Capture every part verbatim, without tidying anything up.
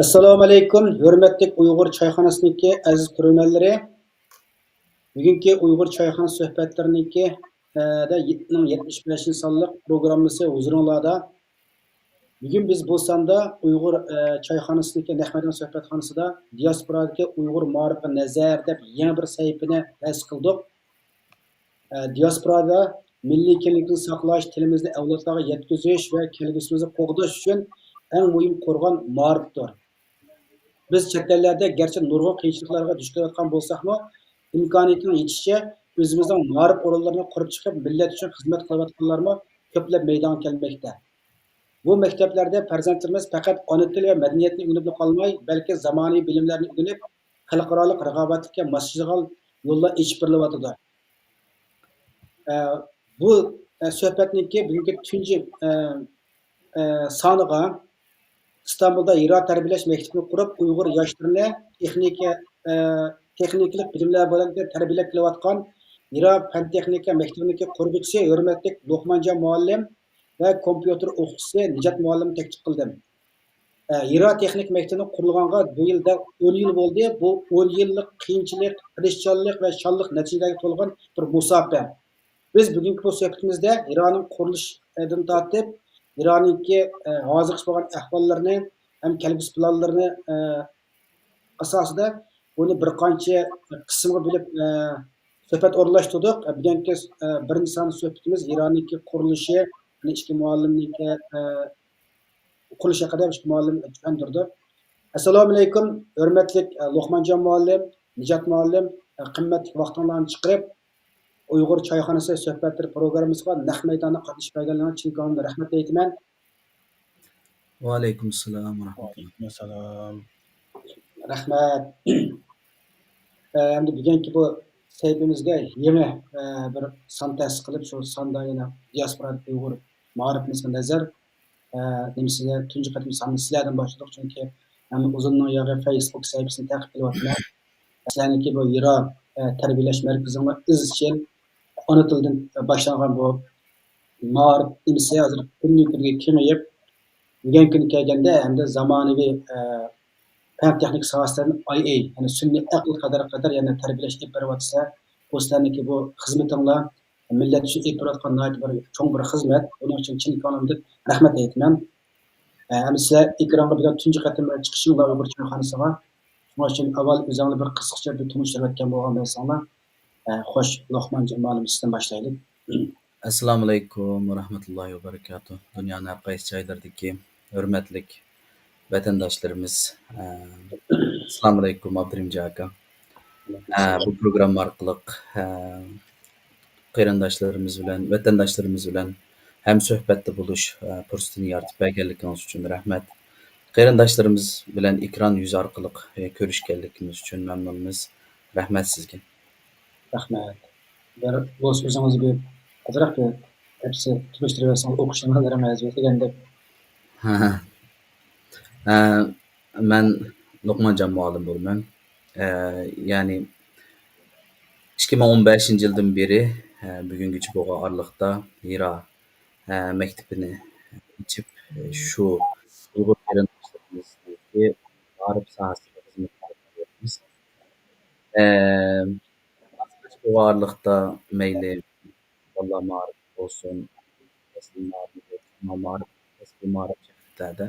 ئەسسالامۇئەلەيكۇم، ھۆرمەتلىك ئۇيغۇر چايخانىسىنىڭكى ئەزىز كۆرۈرمەنلىرى. بۈگۈنكى ئۇيغۇر چايخانا سۆھبەتلىرىنىڭكى، ئە، دە، يىلنىڭ يەتمىش بەشىنچى سانلىق پروگراممىسى ھۇزۇرۇڭلاردا. بۈگۈن بىز بۇ ساندا ئۇيغۇر، ئە، چايخانىسىدىكى نەق مەيدان سۆھبەتخانىسىدا دىياسپورادىكى ئۇيغۇر مائارىپىغا نەزەر دەپ يېڭى بىر سەھىپىنى تەسىس قىلدۇق. ئە، دىياسپورادا مىللىي كىملىكنى ساقلاش، تىلىمىزنى ئەۋلادلارغا يەتكۈزۈش ۋە كەلگۈسىمىزنى قوغداش ئۈچۈن ئەڭ مۇھىم قورغان مائارىپتۇر. بىز چەت ئەللەردە گەرچە نۇرغۇن قىيىنچىلىقلارغا دۇچ كېلىۋاتقان بولساقمۇ، ئىمكانىيىتىنىڭ يېتىشىچە ئۆزىمىزنىڭ مائارىپ ئورۇنلىرىنى قۇرۇپ چىقىپ، مىللەت ئۈچۈن خىزمەت قىلىۋاتقانلارمۇ كۆپلەپ مەيدانغا كەلمەكتە. بۇ مەكتەپلەردە پەرزەنتلىرىمىز پەقەت ئانا تىل ۋە مەدەنىيەتنى ئۆگىنىپلا قالماي، بەلكى زامانىۋى بىلىملەرنى ئۆگىنىپ، خەلقئارالىق رىقابەتلىككە ماسلىشىدىغان يوللار ئېچىپ بېرىلىۋاتىدۇ. ئە، بۇ، ئە، سۆھبەتنىڭكى بۈگۈنكى تۇنجى، ئە، ئە، سانىغا ئىستانبۇلدا ھىرا تەربىيەلەش مەكتىپىنى قۇرۇپ، ئۇيغۇر ياشلىرىنى تېخنىكا، ئە، تېخنىكىلىق بىلىملەر بىلەن تەربىيەلەپ كېلىۋاتقان ھىرا پەن تېخنىكا مەكتىپىنىڭكى قۇرغۇچىسى ھۆرمەتلىك لوقمانجان مۇئەللىم ۋە كومپيۇتېر ئوقۇتقۇچىسى نىجات مۇئەللىمنى تەكلىپ قىلدىم. ئە، ھىرا تېخنىكا مەكتىپىنىڭ قۇرۇلغانغا بۇ يىل دەل ئون يىل بولدى. بۇ ئون يىللىق قىيىنچىلىق، تىرىشچانلىق ۋە شانلىق نەتىجىلەرگە تولغان بىر مۇساپە. بىز بۈگۈنكى بۇ سۆھبىتىمىزدە ھىرانىڭ قۇرۇلۇشىدىن تارتىپ، ھىرانىڭكى، ئە، ھازىرغىچە بولغان ئەھۋاللىرىنى ھەم كەلگۈسى پىلانلىرىنى، ئە، ئاساسىدا بۇنى بىر قانچە قىسىمغا بۆلۈپ، ئە، سۆھبەت ئورۇنلاشتۇردۇق. ئە، بۈگۈنكى، ئە، بىرىنچى سان سۆھبىتىمىز ھىرانىڭكى قۇرۇلۇشى، يەنى ئىككى مۇئەللىمنىڭكى، ئە، قۇرۇلۇشى ھەققىدە ئىككى مۇئەللىم چۈشەندۈردى. ئەسسالامۇئەلەيكۇم، ھۆرمەتلىك، ئە، لوقمانجان مۇئەللىم، نىجات مۇئەللىم، ئە، قىممەتلىك ۋاقتىڭلارنى چىقىرىپ، ئۇيغۇر چايخانىسى سۆھبەتلىرى پروگراممىسىغا نەق مەيداندا قاتنىشىپ بەرگەنلىكىڭىز ئۈچۈن چىن كۆڭلۈمدىن رەھمەت ئېيتىمەن. ۋەئەلەيكۇم ئەسسالام ۋە رەھمەتۇللا. ۋەئەلەيكۇم ئەسسالام. رەھمەت. ئە، ئەمدى بۈگۈنكى بۇ سەھىپىمىزگە يېڭى، ئە، بىر سان تەسىس قىلىپ، شۇ ساندا يەنە دىياسپورا ئۇيغۇر مائارىپىمىزغا نەزەر، ئە، نېمىسىگە تۇنجى قېتىم ساننى سىلەردىن باشلىدۇق، چۈنكى مەن ئۇزۇندىن ياغى فەيسبۇك سەھىپىسىنى تەقىپ قىلىۋاتىمەن. سىلەرنىڭكى بۇ ھىرا، ئە، تەربىيەلەش مەركىزىڭلار ئىزچىل ئانا تىلدىن باشلانغان بۇ مائارىپ نېمىسى ھازىر كۈندىن كۈنگە كېڭىيىپ، بۈگۈنكى كۈنگە كەلگەندە ھەمدە زامانىۋى، ئە، پەن تېخنىكا ساھەسىدە ئاي ئەي، يەنى سۈنئىي ئەقىل قەدەر قەدەر يەنە تەربىيەلەش ئېلىپ بېرىۋاتىسىلەر. بۇ سىلەرنىڭكى بۇ خىزمىتىڭلار مىللەت ئۈچۈن ئېلىپ بېرىۋاتقان ناھايىتى بىر چوڭ بىر خىزمەت. بۇنىڭ ئۈچۈن چىن كۆڭلۈمدىن رەھمەت ئېيتىمەن. ئە، ئەمدى سىلەر ئېكرانغا بۈگۈن تۇنجى قېتىم چىقىشىڭلار ئۇيغۇر چايخانىسىغا. شۇنىڭ ئۈچۈن ئاۋۋال ئۆزۈڭلارنى بىر قىسقىچە بىر تونۇشتۇرۇۋەتكەن بولغان بولساڭلار. ئە، خوش، لوقمانجان مۇئەللىم، سىزدىن باشلايلى. ئەسسالامۇئەلەيكۇم ۋە رەھمەتۇللاھى ۋە بەرىكاتۇھ. دۇنيانىڭ ھەر قايسى جايلىرىدىكى ھۆرمەتلىك ۋەتەنداشلىرىمىز، ئە، ئەسسالامۇئەلەيكۇم ئابدۇرېھىم جاكا. ئە، بۇ پروگرامما ئارقىلىق، ئە، قېرىنداشلىرىمىز بىلەن، ۋەتەنداشلىرىمىز بىلەن ھەمسۆھبەتتە بولۇش، ئە، پۇرسىتىنى يارىتىپ بەرگەنلىكىڭىز ئۈچۈن رەھمەت. قېرىنداشلىرىمىز بىلەن ئېكران يۈزى ئارقىلىق، ئە، كۆرۈشكەنلىكىمىز ئۈچۈن مەمنۇنمىز. رەھمەت سىزگە. رەھمەت. بىر بولسا ئۆزىڭىزگە ئازراق بىر نەپسى تونۇشتۇرۇۋەتسىڭىز، ئوقۇشنىڭ نەزىرىڭىز دېگەندەك. ھە. ئە، مەن لوقمانجان مۇئەللىم بولىمەن. ئە، يەنى ئىككى مىڭ ئون بەشىنچى يىلدىن بېرى، ئە، بۈگۈنگىچە بولغان ئارىلىقتا ھىرا، ئە، مەكتىپىنى ئېچىپ، شۇ ئۇيغۇر قېرىنداشلىرىمىزنىڭكى مائارىپ ساھەسىدە خىزمەت قىلىپ كېلىۋاتىمىز. ئە، بولغان ئارىلىقتا مەيلى بالىلار مائارىپى بولسۇن، ئەسلى مائارىپ، ئوتتۇرا مائارىپ، كەسپىي مائارىپ جەھەتلەردە،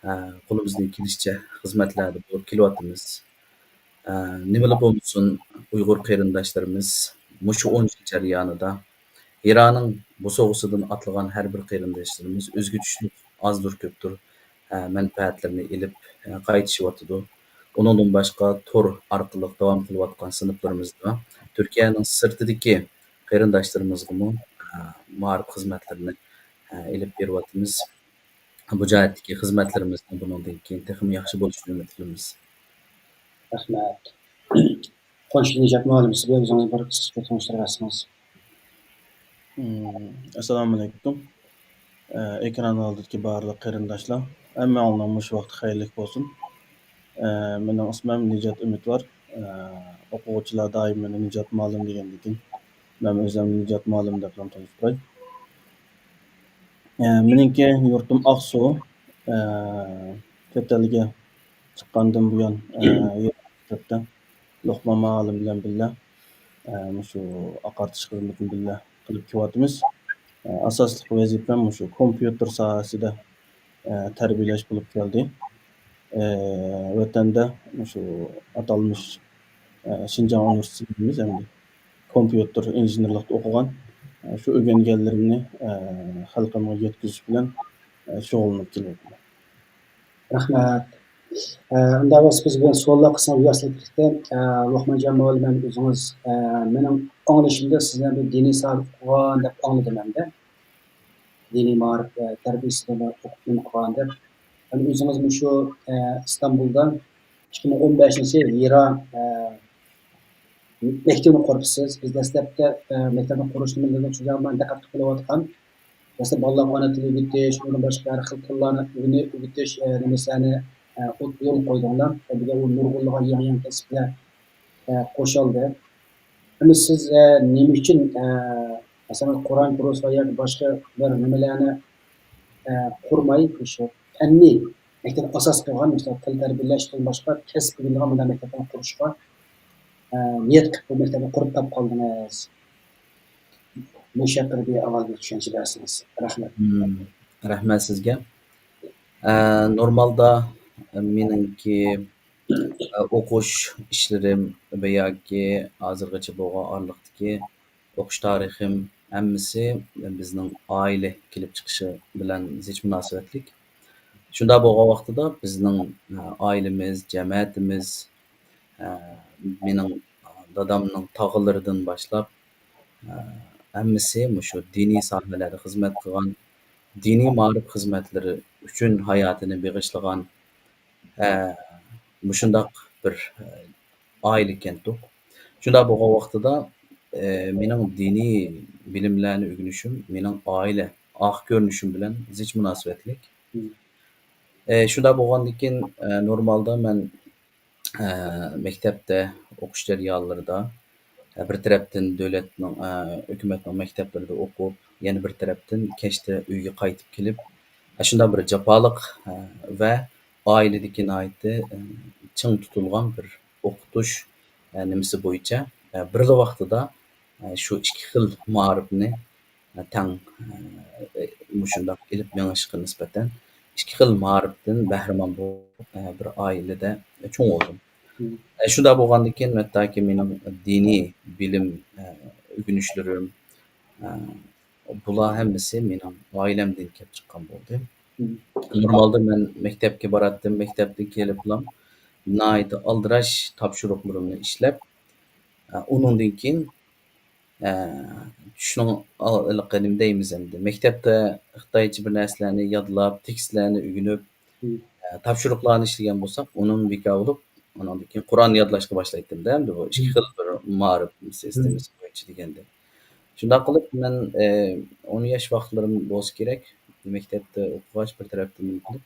ئە، قولىمىزدىن كېلىشىچە خىزمەتلەردە بولۇپ كېلىۋاتىمىز. ئە، نېمىلا بولمىسۇن، ئۇيغۇر قېرىنداشلىرىمىز مۇشۇ ئون يىل جەريانىدا ھىرانىڭ بوسۇغىسىدىن ئاتلىغان ھەر بىر قېرىنداشلىرىمىز ئۆزىگە چۈشلۈك ئازدۇر كۆپتۇر، ئە، مەنپەئەتلىرىنى ئېلىپ، ئە، قايتىشىۋاتىدۇ. ئۇنىڭدىن باشقا تور ئارقىلىق داۋام قىلىۋاتقان سىنىپلىرىمىزدا تۈركىيەنىڭ سىرتىدىكى قېرىنداشلىرىمىزغىمۇ، ئە، مائارىپ خىزمەتلىرىنى، ئە، ئېلىپ بېرىۋاتىمىز. بۇ جەھەتتىكى خىزمەتلىرىمىزنىڭ بۇنىڭدىن كېيىن تېخىمۇ ياخشى بولۇشىنى ئۈمىد قىلىمىز. رەھمەت. خوش، نىجات مۇئەللىم، سىز بىلەن ئۆزىڭىزنى بىر قىسقىچە تونۇشتۇرۇۋەتسىڭىز. ئەسسالامۇ ئەلەيكۇم. ئېكران ئالدىدىكى بارلىق قېرىنداشلار، ھەممىڭلارنىڭ مۇشۇ ۋاقتى خەيرلىك بولسۇن. مېنىڭ ئىسمىم نىجات ئۈمىدۋار. ئوقۇغۇچىلار دائىم مېنى نىجات مۇئەللىم دېگەندىكىن، مەن ئۆزۈمنى نىجات مۇئەللىم دەپلا تونۇتۇپ قوياي. ئە، مېنىڭكى يۇرتۇم ئاقسۇ. ئە، چەت ئەلگە چىققاندىن بۇيان، ئە، لوقمان مۇئەللىم بىلەن بىللە، ئە، مۇشۇ ئاقارتىش خىزمىتىنى بىللە قىلىپ كېلىۋاتىمىز. ئە، ئاساسلىق ۋەزىپەم مۇشۇ كومپيۇتېر ساھەسىدە، ئە، تەربىيەلەش بولۇپ كەلدى. ئە، ۋەتەندە مۇشۇ ئاتالمىش، ئە، شىنجاڭ ئۇنىۋېرسىتېتى دەيمىز ئەمدى. كومپيۇتېر ئىنژېنېرلىقتا ئوقۇغان، ئە، شۇ ئۆگەنگەنلىرىمنى، ئە، خەلقىمگە يەتكۈزۈش بىلەن، ئە، شۇغۇللىنىپ كېلىۋاتىمەن. رەھمەت. ئە، ئۇنداق بولسا بىز بۈگۈن سوئاللار قىسمىغا ياسىلىپ كېتەي. ئە، لوقمانجان مۇئەللىم، ئۆزىڭىز، ئە، مېنىڭ ئاڭلىشىمدا سىزنى بىر دىنىي ساھەدە ئوقۇغان دەپ ئاڭلىدىم ئەمدى. دىنىي مائارىپ، ئە، تەربىيەسىدە ئوقۇپ ئوقۇغان دەپ. ھەم ئۆزىڭىز مۇشۇ، ئە، ئىستانبۇلدا ئىككى مىڭ ئون بەشىنچى يىل ھىرا، ئە، مەكتىۋىنى قۇرۇپسىز. بىز دەسلەپتە، ئە، مەكتەپنى قۇرۇشنى مەن شۇ جايغا دىققەت قىلىپ كېلىۋاتقان. مەسىلەن، بالىلارغا ئانا تىل ئۆگىتىش، ئۇنىڭدىن باشقا ھەر خىل تىللارنى ئۆگىنى-، ئۆگىتىش، ئە، نېمىسىنى، ئە، يولغا قويدۇڭلار. بىر دە ئۇ نۇرغۇنلىغان يېڭى-يېڭى كەسىپلەر، ئە، قوشالدى. ئەمما سىز، ئە، نېمە ئۈچۈن، ئە، مەسىلەن، قۇرئان كۇرسىغا ياكى باشقا بىر نېمىلەرنى، ئە، قۇرماي، شۇ پەننى مەكتەپ ئاساس قىلغان، مەسىلەن، تىل تەربىيەلەش، باشقا كەسىپ ئۆگىنىدىغان مۇنداق مەكتەپلەرنى قۇرۇشقا، ئە، نىيەت قىلىپ بۇ مەكتەپنى قۇرۇپ تاپ قالدىڭىز؟ مۇشۇ ھەققىدە بىر ئاۋۋال بىر چۈشەنچە بەرسىڭىز. رەھمەت. مم. رەھمەت سىزگە. ئە، نورمالدا مېنىڭكى، ئە، ئوقۇش ئىشلىرىم ۋە ياكى ھازىرغىچە بولغان ئارىلىقتىكى ئوقۇش تارىخىم ھەممىسى بىزنىڭ ئائىلە كېلىپ چىقىشى بىلەن زىچ مۇناسىۋەتلىك. شۇنداق بولغان ۋاقتىدا بىزنىڭ، ئە، ئائىلىمىز، جەمەتىمىز، ئە، مېنىڭ دادامنىڭ تاغىلىرىدىن باشلاپ، ئە، ھەممىسى مۇشۇ دىنىي ساھەلەردە خىزمەت قىلغان، دىنىي مائارىپ خىزمەتلىرى ئۈچۈن ھاياتىنى بېغىشلىغان، ئە، مۇشۇنداق بىر، ئە، ئائىلە ئىكەنتۇق. شۇنداق بولغان ۋاقتىدا، ئە، مېنىڭ دىنىي بىلىملەرنى ئۆگىنىشىم مېنىڭ ئائىلە ئارقا كۆرۈنۈشۈم بىلەن زىچ مۇناسىۋەتلىك. مم. ئە، شۇنداق بولغاندىكىن، ئە، نورمالدا مەن، ئە، مەكتەپتە ئوقۇش جەريانلىرىدا، ئە، بىر تەرەپتىن دۆلەتنىڭ، ئە، ھۆكۈمەتنىڭ مەكتەپلىرىدە ئوقۇپ، يەنە بىر تەرەپتىن كەچتە ئۆيگە قايتىپ كېلىپ، ئە، شۇنداق بىر جاپالىق، ئە، ۋە ئائىلىدىكى ناھايىتى، ئە، چىڭ تۇتۇلغان بىر ئوقۇتۇش، ئە، نېمىسى بويىچە، ئە، بىرلا ۋاقتىدا، ئە، شۇ ئىككى خىل مائارىپنى، ئە، تەڭ، ئە، مۇشۇنداق ئېلىپ مېڭىشقا نىسبەتەن ئىككى خىل مائارىپتىن بەھرىمەن بولۇپ، ئە، بىر ئائىلىدە چوڭ بولدۇم. مم. ئە، شۇنداق بولغاندىكىن، ھەتتاكى مېنىڭ دىنىي بىلىم، ئە، ئۆگىنىشلىرىم، ئە، بۇلار ھەممىسى مېنىڭ ئائىلەمدىن كېلىپ چىققان بولدى. مم. نورمالدا مەن مەكتەپكە باراتتىم، مەكتەپتىن كېلىپلا ناھايىتى ئالدىراش تاپشۇرۇقلىرىمنى ئىشلەپ، ئە، ئۇنىڭدىن كېيىن، ئە، چۈشنىڭ ئال-، ھېلىقى نېمە دەيمىز ئەمدى، مەكتەپتە خىتايچە بىر نەرسىلەرنى يادلاپ، تېكىستلەرنى ئۆگىنىپ، مم. ئە، تاپشۇرۇقلارنى ئىشلىگەن بولساق، ئۇنىڭدىن بىكار بولۇپ، ئۇنىڭدىن كېيىن قۇرئان يادلاشقا باشلايتتىمدە، ئەمدى بۇ ئىككى مم. خىل بىر مائارىپ سىستېمىسى مم. بويىچە دېگەندەك. شۇنداق قىلىپ مەن، ئە، ئون ياش ۋاقىتلىرىم بولسا كېرەك، مەكتەپتە ئوقۇغاچ بىر تەرەپتىن نېمە قىلىپ،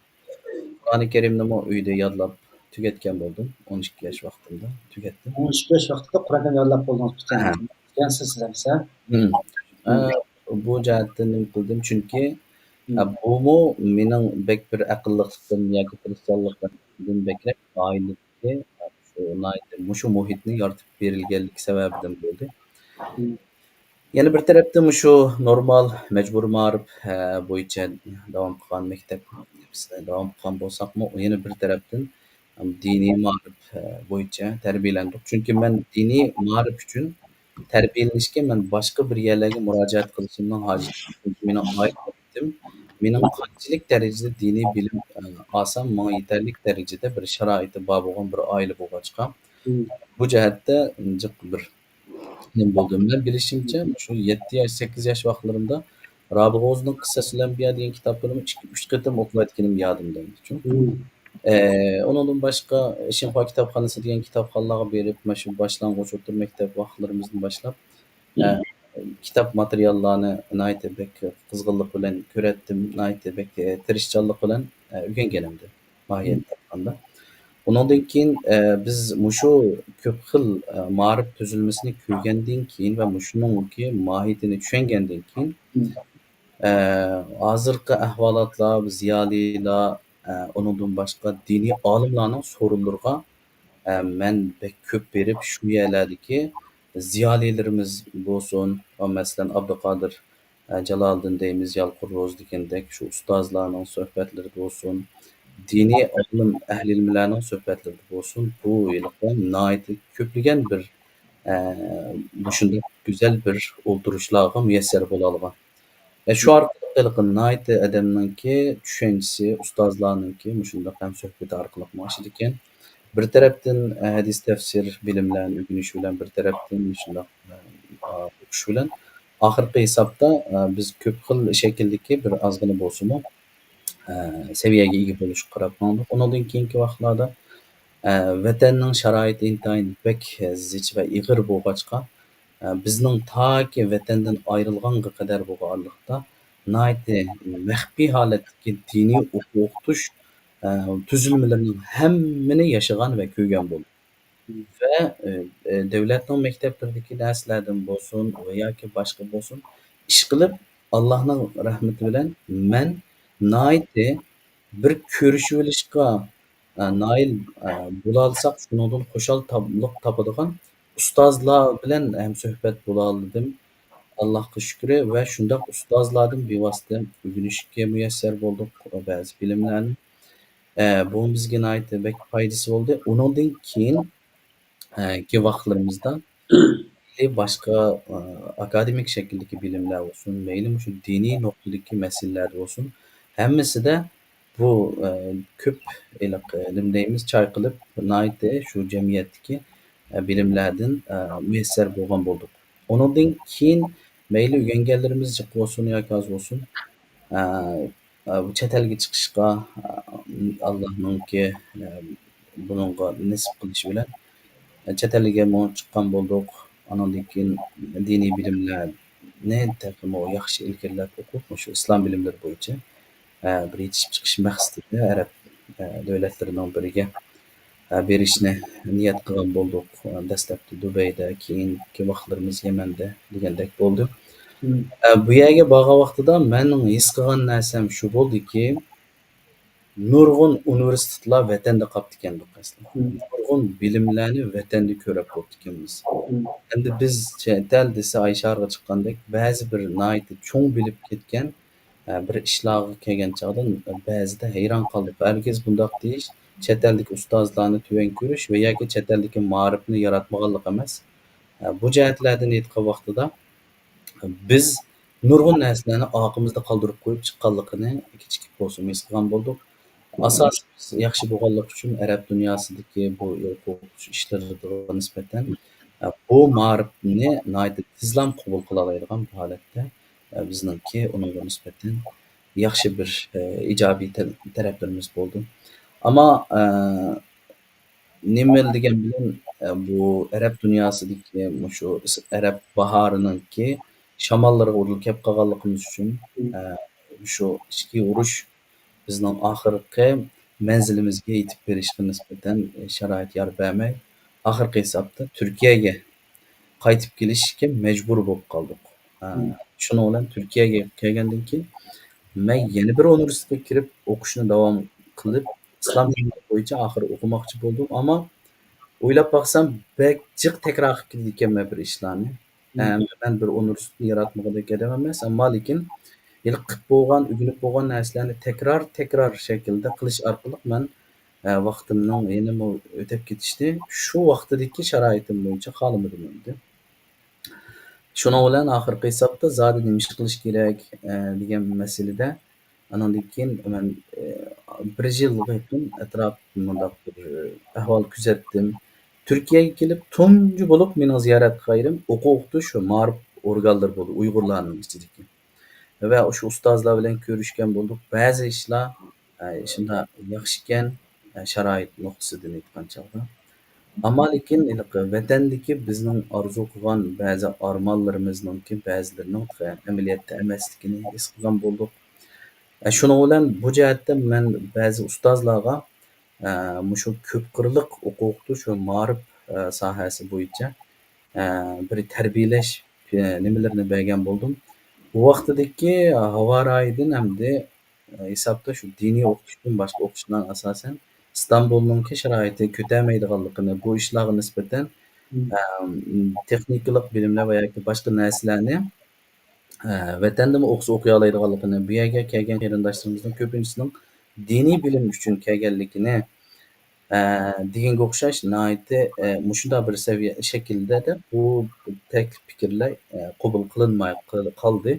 قۇرئانى كەرىمنىمۇ ئۆيدە يادلاپ تۈگەتكەن بولدۇم. ئون ئىككى ياش ۋاقتىمدا تۈگەتتىم. ئون ئىككى ياش ۋاقتىدا قۇرئان كەرىمنى يادلاپ بولدىڭىز پۈتۈن. ئىكەنسىز سىز ھەمىسە. مم. مم. ئە، بۇ جەھەتتىن نېمە قىلدىم؟ چۈنكى، مم. ئە، بۇمۇ مېنىڭ بەك بىر ئەقىللىقلىقىم ياكى تىرىشچانلىقىمدىن بەكرەك ئائىلىدىكى، ئە، شۇ ناھايىتى مۇشۇ مۇھىتنى يارىتىپ بېرىلگەنلىكى سەۋەبىدىن بولدى. مم. يەنە بىر تەرەپتىن مۇشۇ نورمال مەجبۇرىي مائارىپ، ئە، بويىچە داۋام قىلغان مەكتەپ داۋام قىلغان بولساقمۇ، يەنە بىر تەرەپتىن دىنىي مائارىپ، ئە، بويىچە تەربىيەلەندۇق. چۈنكى مەن دىنىي مائارىپ ئۈچۈن تەربىيەلىنىشكە مەن باشقا بىر يەرلەرگە مۇراجىئەت قىلىشىمنىڭ ھاجىتى يوق. چۈنكى مېنىڭ ئائىلەم، مېنىڭ قانچىلىك دەرىجىدە دىنىي بىلىم، ئە، ئالسام، ماڭا يېتەرلىك دەرىجىدە بىر شارائىتى بار بولغان بىر ئائىلە بولغاچقا، مم. بۇ جەھەتتە جىق بىر نېمە بولدۇم. مەن بىلىشىمچە، مۇشۇ يەتتە ياش، سەككىز ياش ۋاقىتلىرىمدا رابىغا ئوزۇنىڭ قىسسەسۇل ئەنبىيا دېگەن كىتابلىرىمنى ئىككى، ئۈچ قېتىم ئوقۇۋەتكىنىم يادىمدا. چۈنكى، مم. ئە، ئۇنىڭدىن باشقا شىنخۇا كىتابخانىسى دېگەن كىتابخانىلارغا بېرىپ، مانا شۇ باشلانغۇچ ئوتتۇرا مەكتەپ ۋاقىتلىرىمىزدىن باشلاپ، ئە، مم. كىتاب ماتېرىياللارنى ناھايىتى بەك قىزغىنلىق بىلەن كۆرەتتىم، ناھايىتى بەك، ئە، تىرىشچانلىق بىلەن، ئە، ئۆگەنگەنىمدە. ماھىيەتتە ئېيتقاندا. ئۇنىڭدىن كېيىن، ئە، بىز مۇشۇ كۆپ خىل، ئە، مائارىپ تۈزۈلمىسىنى كۆرگەندىن كېيىن ۋە مۇشۇنىڭكى ماھىيىتىنى چۈشەنگەندىن كېيىن، مم. ئە، ھازىرقى ئەھۋالاتلار، زىيالىيلار، ئە، ئۇنىڭدىن باشقا دىنىي ئالىملارنىڭ سورۇنلىرىغا، ئە، مەن بەك كۆپ بېرىپ، شۇ يەرلەردىكى زىيالىيلىرىمىز بولسۇن، مەسىلەن، ئابدۇقادىر، ئە، جالالىدىن دەيمىز، يالقۇن روزى دېگەندەك شۇ ئۇستازلارنىڭ سۆھبەتلىرى بولسۇن، دىنىي ئالىم، ئەھلى ئىلىملەرنىڭ سۆھبەتلىرى بولسۇن، بۇ ھېلىقى ناھايىتى كۆپلىگەن بىر، ئە، مۇشۇنداق گۈزەل بىر ئولتۇرۇشلارغا مۇيەسسەر بولالىغان. ئە، شۇ ئارقىلىق ھېلىقى ناھايىتى ئادەمنىڭكى چۈشەنچىسى، ئۇستازلارنىڭكى مۇشۇنداق ھەمسۆھبىتى ئارقىلىق ئاشىدىكەن. بىر تەرەپتىن، ئە، ھەدىس تەپسىر بىلىملەرنى ئۆگىنىش بىلەن، بىر تەرەپتىن مۇشۇنداق، ئە، ئوقۇش بىلەن ئاخىرقى ھېسابتا، ئە، بىز كۆپ خىل شەكىلدىكى بىر ئازغىنە بولسىمۇ، ئە، سەۋىيەگە ئىگە بولۇشقا قاراپ ماڭدۇق. ئۇنىڭدىن كېيىنكى ۋاقىتلاردا، ئە، ۋەتەننىڭ شارائىتى ئىنتايىن بەك زىچ ۋە ئېغىر بولغاچقا، ئە، بىزنىڭ تاكى ۋەتەندىن ئايرىلغانغا قەدەر بولغان ئارىلىقتا ناھايىتى مەخپىي ھالەتتىكى دىنىي ئوقۇتۇش، ئە، تۈزۈلمىلىرىنىڭ ھەممىنى ياشىغان ۋە كۆرگەن بولدۇق. ۋە، ئە، ئە، دۆلەتنىڭ مەكتەپلىرىدىكى نەرسىلەردىن بولسۇن ۋە ياكى باشقا بولسۇن، ئىشقىلىپ، ئاللاھنىڭ رەھمىتى بىلەن مەن ناھايىتى بىر كۆرۈشۈۋېلىشقا، ئە، نايىل، ئە، بولالىساق، شۇنىڭدىن خۇشاللىق تاپىدىغان ئۇستازلار بىلەن ھەمسۆھبەت بولالىدىم. ئاللاھقا شۈكرى ۋە شۇنداق ئۇستازلاردىن بىۋاسىتە ئۆگىنىشكە مۇيەسسەر بولدۇق بەزى بىلىملەرنى. ئە، بۇ بىزگە ناھايىتى بەك پايدىسى بولدى. ئۇنىڭدىن كېيىن، ئە، كى ۋاقىتلىرىمىزدا باشقا، ئە، ئاكادېمىك شەكىلدىكى بىلىملەر بولسۇن، مەيلى مۇشۇ دىنىي نۇقتىدىكى مەسىلىلەر بولسۇن، ھەممىسىدە بۇ، ئە، كۆپ ھېلىقى نېمە دەيمىز، چايقىلىپ، ناھايىتى شۇ جەمئىيەتتىكى، ئە، بىلىملەردىن، ئە، مۇيەسسەر بولغان بولدۇق. ئۇنىڭدىن كېيىن مەيلى ئۆگەنگەنلىرىمىز جىق بولسۇن ياكى ئاز بولسۇن، ئە، ئە، بۇ چەت ئەلگە چىقىشقا، ئە، ئاللانىڭكى، ئە، بۇنىڭغا نېسىپ قىلىشى بىلەن، ئە، چەت ئەلگە مۇ-، چىققان بولدۇق. ئانىڭدىن كېيىن دىنىي بىلىملەرنى تېخىمۇ ياخشى ئىلگىرىلەپ ئوقۇپ، مۇشۇ ئىسلام بىلىملىرى بويىچە، ئە، بىر يېتىشىپ چىقىش مەقسىتىدە ئەرەب، ئە، دۆلەتلىرىنىڭ بىرىگە، ئە، بېرىشنى نىيەت قىلغان بولدۇق. ئە، دەسلەپتە دۇبەيدە، كېيىنكى ۋاقىتلىرىمىز يەمەندە دېگەندەك بولدى. مم. ئە، بۇ يەرگە بارغان ۋاقتىدا مەننىڭ ھېس قىلغان نەرسەم شۇ بولدىكى، نۇرغۇن ئۇنىۋېرسىتېتلار ۋەتەندە قاپتىكەندۇق ئەسلى. مم. نۇرغۇن بىلىملەرنى ۋەتەندە كۆرۈپ بوپتىكەنمىز. مم. ئەمدى بىز چەت ئەل دېسە ئايشارغا چىققاندەك، بەزى بىر ناھايىتى چوڭ بىلىپ كەتكەن، ئە، بىر ئىشلارغا كەلگەن چاغدا، ئە، بەزىدە ھەيران قالدۇق. ھەرگىز بۇنداق دېيىش، چەت ئەلدىكى ئۇستازلارنى تۆۋەن كۆرۈش ۋە ياكى چەت ئەلدىكى مائارىپنى ياراتمىغانلىق ئەمەس. ئە، بۇ جەھەتلەردىن ئېيتقان ۋاقتىدا، بىز نۇرغۇن نەرسىلەرنى ئارقىمىزدا قالدۇرۇپ قويۇپ چىققانلىقىنى كىچىكىپ بولسىمۇ ھېس قىلغان بولدۇق. ئاساسىمىز ياخشى بولغانلىقى ئۈچۈن ئەرەب دۇنياسىدىكى بۇ ئوقۇتۇش ئىشلىرىغا نىسبەتەن، ئە، بۇ مائارىپنى ناھايىتى تېزلا قوبۇل قىلالايدىغان بۇ ھالەتتە، ئە، بىزنىڭكى ئۇنىڭغا نىسبەتەن ياخشى بىر، ئە، ئىجابىي تەر-، تەرەپلىرىمىز بولدى. ئەمما، ئە، نېمە دېگەن بىلەن، ئە، بۇ ئەرەب دۇنياسىدىكى مۇشۇ ئەرەب باھارىنىڭكى شاماللىرىغا ئۇدۇل كەپ قالغانلىقىمىز ئۈچۈن، ئە، مۇشۇ ئىچكى ئۇرۇش بىزنىڭ ئاخىرقى مەنزىلىمىزگە يېتىپ بېرىشكە نىسبەتەن، ئە، شارائىت يار بەرمەي، ئاخىرقى ھېسابتا تۈركىيەگە قايتىپ كېلىشكە مەجبۇر بولۇپ قالدۇق. ئە، مم. شۇنىڭ بىلەن تۈركىيەگە كەلگەندىن كېيىن، مەن يەنە بىر ئۇنىۋېرسىتېتقا كىرىپ، ئوقۇشنى داۋام قىلىپ، ئىسلام دىنى بويىچە ئاخىرى ئوقۇماقچى بولدۇم. ئەمما ئويلاپ باقسام، بەك جىق تەكرار قىلىپ كېتىدىكەنمەن بىر ئىشلارنى. مم. ئەمدى مەن بىر ئۇنىۋېرسىتېتنى ياراتمىغۇدەك ئادەم ئەمەس، ئەمما لېكىن ھېلىقى قىلىپ بولغان، ئۆگىنىپ بولغان نەرسىلەرنى تەكرار، تەكرار شەكىلدە قىلىش ئارقىلىق مەن، ئە، ۋاقتىمنىڭ يەنىمۇ ئۆتەپ كېتىشىنى شۇ ۋاقتىدىكى شارائىتىم بويىچە خالىمىدىم ئەمدى. شۇنىڭ بىلەن ئاخىرقى ھېسابتا زادى نېمە ئىش قىلىش كېرەك، ئە، دېگەن مەسىلىدە، ئانىڭدىن كېيىن مەن، ئە، بىر يىلغا يېقىن ئەتراپ مۇنداق بىر ئەھۋال كۆزەتتىم. تۈركىيەگە كېلىپ تۇنجى بولۇپ مېنىڭ زىيارەت قىلغان يېرىم ئوقۇ ئوقۇتۇش ۋە مائارىپ ئورگانلىرى بولدى، ئۇيغۇرلارنىڭ ئىچىدىكى. ۋە شۇ ئۇستازلار بىلەن كۆرۈشكەن بولدۇق. بەزى ئىشلار، ئە، شۇنداق ياخشىكەن، ئە، شارائىت نۇقتىسىدىن ئېيتقان چاغدا. ئەمما لېكىن ھېلىقى ۋەتەندىكى بىزنىڭ ئارزۇ قىلغان بەزى ئارمانلىرىمىزنىڭكى بەزىلىرىنىڭ تېخى ئەمەلىيەتتە ئەمەسلىكىنى ھېس قىلغان بولدۇق. ئە، شۇنىڭ بىلەن بۇ جەھەتتە مەن بەزى ئۇستازلارغا، ئە، مۇشۇ كۆپ قىرلىق ئوقۇتۇش ۋە مائارىپ، ئە، ساھەسى بويىچە، ئە، بىر تەربىيەلەش، ئە، نېمىلىرىنى بەرگەن بولدۇم. بۇ ۋاقتىدىكى ھاۋا رايىدىن ئەمدى ھېسابتا شۇ دىنىي ئوقۇتۇشتىن باشقا ئوقۇتۇشلارنىڭ ئاساسەن ئىستانبۇلنىڭكى شارائىتى كۆتەلمەيدىغانلىقىنى، بۇ ئىشلارغا نىسبەتەن، ئەم، تېخنىكىلىق بىلىملەر ۋە ياكى باشقا نەرسىلەرنى، ئە، ۋەتەندىمۇ ئوقۇسا ئوقۇيالايدىغانلىقىنى، بۇ يەرگە كەلگەن قېرىنداشلىرىمىزنىڭ كۆپىنچىسىنىڭ دىنىي بىلىم ئۈچۈن كەلگەنلىكىنى، ئە، دېگەنگە ئوخشاش ناھايىتى، ئە، مۇشۇنداق بىر سەۋىيە شەكىلدە دەپ بۇ تەكلىپ پىكىرلەر، ئە، قوبۇل قىلىنماي قال-، قالدى.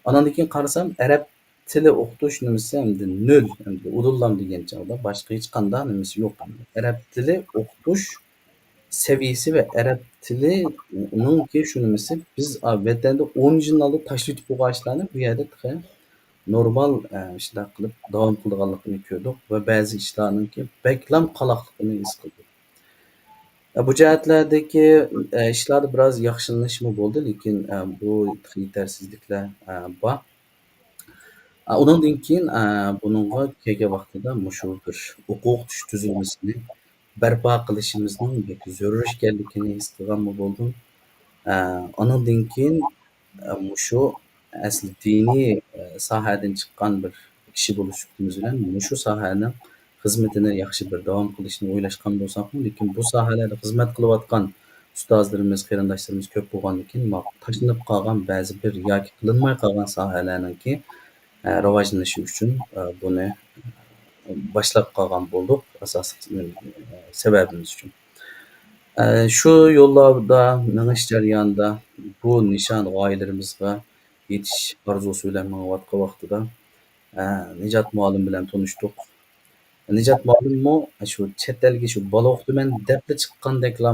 ئاناندىن كېيىن قارىسام، ئەرەب تىلى ئوقۇتۇش نېمىسى ئەمدى نۆل، ئەمدى ئۇدۇللام دېگەن چاغدا باشقا ھېچقانداق نېمىسى يوق. ئەرەب تىلى ئوقۇتۇش سەۋىيىسى ۋە ئەرەب تىلىنىڭكى شۇ نېمىسى، بىز، ئا، ۋەتەندە ئون يىلدىن ئالدىن تاشلىۋېتىپ بولغان ئىشلارنى بۇ يەردە تېخى نورمال، ئە، شۇنداق قىلىپ داۋام قىلىدىغانلىقىنى كۆردۇق ۋە بەزى ئىشلارنىڭكى بەكلا قالاقلىقىنى ھېس قىلدۇق. ئە، بۇ جەھەتلەردىكى، ئە، ئىشلاردا بىراز ياخشىلىنىشمۇ بولدى، لېكىن، ئە، بۇ يېتەرسىزلىكلەر، ئە، بار. ئە، ئۇنىڭدىن كېيىن، ئە، بۇنىڭغا كەلگەن ۋاقتىدا مۇشۇ بىر ئوقۇتۇش تۈزۈلمىسىنى بەرپا قىلىشىمىزنىڭ بەك زۆرۈر ئىكەنلىكىنى ھېس قىلغانمۇ بولدۇم. ئە، ئانىڭدىن كېيىن، ئە، مۇشۇ ئەسلى دىنىي، ئە، ساھەدىن چىققان بىر كىشى بولۇش سۈپىتىمىز بىلەن مۇشۇ ساھەنىڭ خىزمىتىنى ياخشى بىر داۋام قىلىشنى ئويلاشقان بولساقمۇ، لېكىن بۇ ساھەلەردە خىزمەت قىلىۋاتقان ئۇستازلىرىمىز، قېرىنداشلىرىمىز كۆپ بولغاندىن كېيىن، ما-، تاشلىنىپ قالغان بەزى بىر ياكى قىلىنماي قالغان ساھەلەرنىڭكى، ئە، راۋاجلىنىشى ئۈچۈن، ئە، بۇنى باشلاپ قالغان بولدۇق، ئاساسلىق، ئە، سەۋەبىمىز ئۈچۈن. ئە، شۇ يوللاردا مېڭىش جەريانىدا بۇ نىشان، غايىلىرىمىزغا يېتىش ئارزۇسى بىلەن مېڭىۋاتقان ۋاقتىدا، ئە، نىجات مۇئەللىم بىلەن تونۇشتۇق. نىجات مۇئەللىممۇ شۇ چەت ئەلگە شۇ بالا ئوقۇتىمەن دەپلا چىققاندەكلا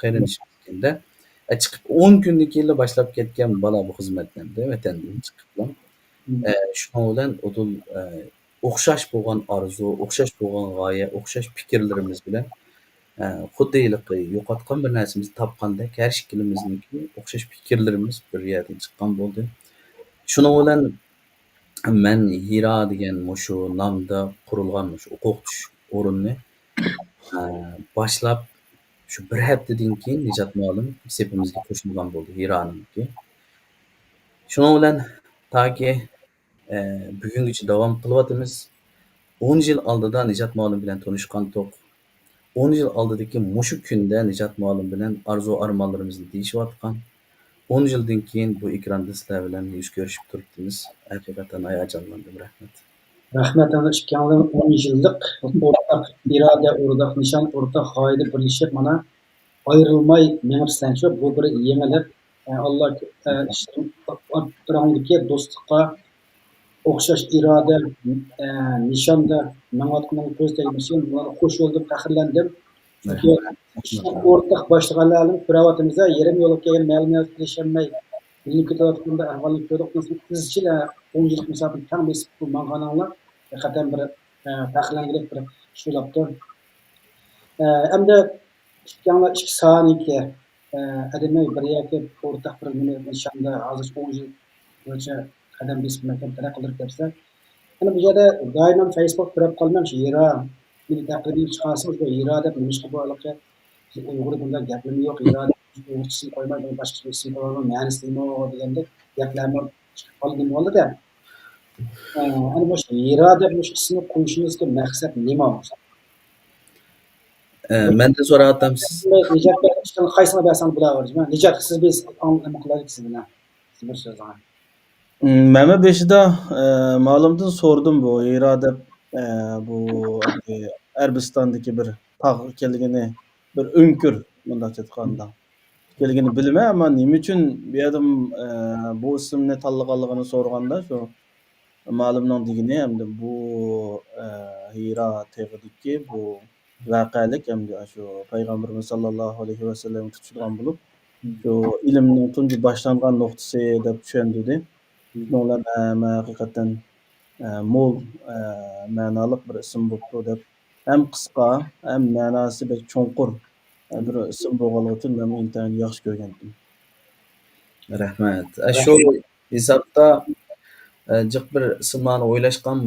قېرىندىشىمىز ئىكەندە. ئە، چىقىپ ئون كۈندىن كېيىنلا باشلاپ كەتكەن بالا بۇ خىزمەتلەرنى ۋەتەندىن چىقىپلا. ئە، شۇنىڭ بىلەن ئۇدۇل، ئە، ئوخشاش بولغان ئارزۇ، ئوخشاش بولغان غايە، ئوخشاش پىكىرلىرىمىز بىلەن، ئە، خۇددى ھېلىقى يوقاتقان بىر نەرسىمىزنى تاپقاندەك ھەر ئىككىلىمىزنىڭكى ئوخشاش پىكىرلىرىمىز بىر يەردىن چىققان بولدى. شۇنىڭ بىلەن مەن ھىرا دېگەن مۇشۇ نامدا قۇرۇلغان مۇشۇ ئوقۇتۇش ئورنىنى، ئە، باشلاپ، شۇ بىر ھەپتىدىن كېيىن نىجات مۇئەللىم سېپىمىزگە قوشۇلغان بولدى، ھىرانىڭكى. شۇنىڭ بىلەن تاكى، ئە، بۈگۈنگىچە داۋام قىلىۋاتىمىز. ئون يىل ئالدىدا نىجات مۇئەللىم بىلەن تونۇشقانتۇق. ئون يىل ئالدىدىكى مۇشۇ كۈندە نىجات مۇئەللىم بىلەن ئارزۇ ئارمانلىرىمىزنى دېيىشىۋاتقان. ئون يىلدىن كېيىن بۇ ئېكراندا سىلەر بىلەن يۈز كۆرۈشۈپ تۇرۇپتىمىز. ھەقىقەتەن ھاياجانلاندىم. رەھمەت. رەھمەت، ئەنە ئىككىڭلار ئون يىللىق ئورتاق ئىرادە، ئورتاق نىشان، ئورتاق غايىدە بىرلىشىپ، مانا، ئايرىلماي مېڭىپسەنچۇ، بۇ بىر يېڭىلىق. ئە، ئاللا، ئە، ئىشلىرىڭ-، ئوتتۇراڭدىكى دوستلۇققا ئوخشاش ئىرادە، ئە، نىشاندا مېڭىۋاتقىنىڭغا كۆز تەگمىسۇن. بۇلارغا خوش يولدىن پەخىرلەندىم. چۈنكى ئىشنى ئورتاق باشلىغانلارنى كۆرۈۋاتىمىز، يېرىم يولغا كەلگەن مەلۇملارغا كېلىشەلمەي، بىلىنىپ كېتىۋاتقاندا ئەھۋالنى كۆردۇق. مەسىلەن، ئىزچىل، ئە، ئون يىللىق مۇساپىنى تەڭ بېسىپ ماڭغانلار ھەقىقەتەن بىر، ئە، پەخىرلەنگۈدەك بىر ئىش بولاپتۇ. ئە، ئەمدى ئىككىڭلار ئىككى ساھەنىڭكى، ئە، ئادەملەر بىر يەرگە ئورتاق بىر نېمە نىشاندا ھازىرچە ئون يىل بويىچە قەدەم بېسىپ مەكتەپ تەرەققىي قىلدۇرۇپ كەپسىلەر. يەنە بۇ يەردە دائىم فەيسبۇك كۆرۈپ قالىمەن، شۇ ھىرا، مېنى تەقدىرىمنى چىقارسىڭىز، بۇ ھىرا دەپ نېمىشقا بۇ ھېلىقى ئۇيغۇردا بۇنداق گەپلىرىمۇ يوق، ھىرا دەپ ئۇيغۇرچە ئىسىم قويماي، بۇنى باشقىچە ئىسىم قويۇڭ، مەنىسى نېمە دېگەندەك گەپلەرمۇ چىقىپ قالدى، نېمە بولدى دە؟ ئە، ئەنە مۇشۇ ھىرا دەپ مۇشۇ ئىسىمنى قويۇشىڭىزدىكى مەقسەت نېمە؟ ئە، مەندىن سوراۋاتامسىز. نىجات بەگ، قايسىڭ بەرسەڭ بۇلار بار. نىجات، سىز بىر ئاڭلىماقلايلى سىز بىلەن. سىز بىر سۆز ئاڭلاڭ. مم، مەن بېشىدا، ئە، مالىمدىن سورىدىم بۇ ھىرا دەپ، ئە، بۇ ئەربىستاندىكى بىر تاغ ئىكەنلىكىنى، بىر ئۆڭكۈر، مۇنداقچە ئېيتقاندا. ئىكەنلىكىنى بىلىمەن، ئەمما نېمە ئۈچۈن بۇ ئادەم، ئە، بۇ ئىسىمنى تاللىغانلىقىنى سورىغاندا، شۇ مالىمنىڭ دېگىنى، ئەمدى بۇ، ئە، ھىرا تېغىدىكى بۇ ۋەقەلىك، ئەمدى شۇ پەيغەمبىرىمىز ساللاللاھۇ ئەلەيھى ۋەسەللەمگە تۇتىشىدىغان بولۇپ، شۇ ئىلىمنىڭ تۇنجى باشلانغان نۇقتىسى دەپ چۈشەندۈردى. شۇنىڭ بىلەن، ئە، مەن ھەقىقەتەن، ئە، مول، ئە، مەنالىق بىر ئىسىم بوپتۇ دەپ، ھەم قىسقا، ھەم مەناسى بەك چوڭقۇر، ئە، بىر ئىسىم بولغانلىقى ئۈچۈن مەنمۇ ئىنتايىن ياخشى كۆرگەنتىم. رەھمەت. ئە، شۇ ھېسابتا، ئە، جىق بىر ئىسىملارنى ئويلاشقان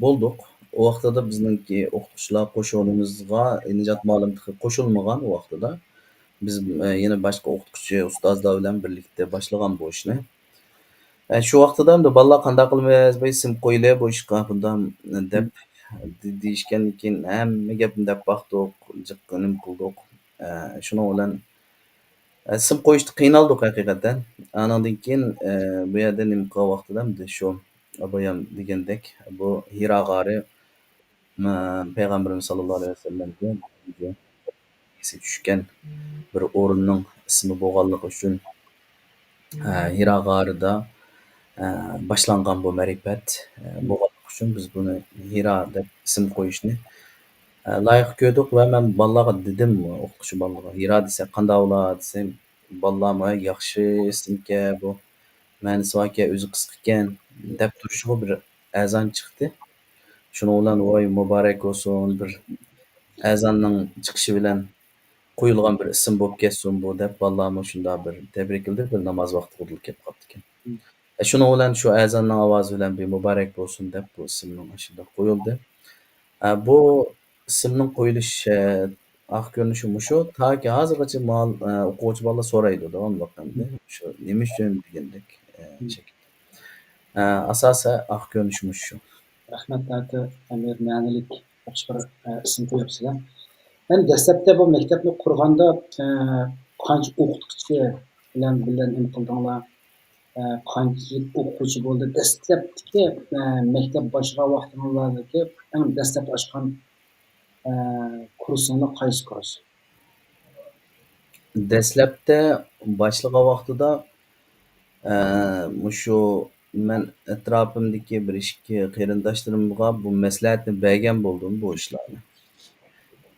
بولدۇق. ئۇ ۋاقتىدا بىزنىڭكى ئوقۇتقۇچىلار قوشۇنىمىزغا نىجات مۇئەللىم تېخى قوشۇلمىغان ئۇ ۋاقتىدا. بىز، ئە، يەنە باشقا ئوقۇتقۇچى ئۇستازلار بىلەن بىرلىكتە باشلىغان بۇ ئىشنى. ئە، شۇ ۋاقتىدا ئەمدى بالىلار قانداق قىلىمىز، بىر ئىسىم قويىلى بۇ ئىشقا، بۇنداق دەپ دېيىشكەندىن كېيىن ھەممە گەپنى دەپ باقتۇق، جىق نېمە قىلدۇق. ئە، شۇنىڭ بىلەن، ئە، ئىسىم قويۇشتا قىينالدۇق ھەقىقەتەن. ئانىڭدىن كېيىن، ئە، بۇ يەردە نېمە قىلغان ۋاقتىدا ئەمدى شۇ بايام دېگەندەك، بۇ ھىرا غارى، مە-، پەيغەمبىرىمىز ساللاللاھۇ ئەلەيھى ۋەسەللەمگە ئەسكى چۈشكەن بىر ئورۇننىڭ ئىسمى بولغانلىقى ئۈچۈن، ئە، ھىرا غارىدا، ئە، باشلانغان بۇ مەرىپەت، ئە، بولغانلىقى ئۈچۈن بىز بۇنى ھىرا دەپ ئىسىم قويۇشنى، ئە، لايىق كۆردۇق ۋە مەن بالىلارغا دېدىم، ئوقۇتقۇچى بالىلارغا، «ھىرا دېسەك قانداق بولا؟» دېسەم، بالىلارمۇ، «ھەي، ياخشى ئىسىمكەن بۇ، مەنىسى باركەن، ئۆزى قىسقىكەن» دەپ تۇرۇشىغۇ بىر ئەزان چىقتى. شۇنىڭ بىلەن، «ۋاي، مۇبارەك بولسۇن، بىر ئەزاننىڭ چىقىشى بىلەن قويۇلغان بىر ئىسىم بولۇپ كەتسۇن بۇ» دەپ، بالىلارمۇ شۇنداق بىر تەبرىكلىدى، بىر ناماز ۋاقتىغا كېلىپ قاپتىكەن. ئە، شۇنىڭ بىلەن شۇ ئەزاننىڭ ئاۋازى بىلەن بىر مۇبارەك بولسۇن دەپ، بۇ ئىسىمنىڭ ئاشۇنداق قويۇلدى. ئە، بۇ ئىسىمنىڭ قويۇلۇش، ئە، ئارقا كۆرۈنۈشى مۇشۇ. تاكى ھازىرغىچە مال-، ئە، ئوقۇغۇچى بالىلار سورايدۇ داۋاملىق ئەمدى. شۇ نېمە ئۈچۈن دېگەندەك، ئە، شەكىل. ئە، ئاساسى ئارقا كۆرۈنۈشى مۇشۇ. رەھمەت، ناھايىتى بىر مەنىلىك، ياخشى بىر، ئە، ئىسىم قويۇپسىلەر. مەن دەسلەپتە بۇ مەكتەپنى قۇرغاندا، ئە، قانچە ئوقۇتقۇچى بىلەن بىللە نېمە قىلدىڭلار؟ ئە، قانچىلىك ئوقۇغۇچى بولدى؟ دەسلەپتىكى، ئە، مەكتەپ باشلىغان ۋاقتىڭىزلاردىكى ئەڭ دەسلەپ ئاچقان، ئە، كۇرسىڭلار قايسى كۇرس؟ دەسلەپتە باشلىغان ۋاقتىدا، ئە، مۇشۇ مەن ئەتراپىمدىكى بىر ئىككى قېرىنداشلىرىمغا بۇ مەسلىھەتنى بەرگەن بولدۇم بۇ ئىشلارنى.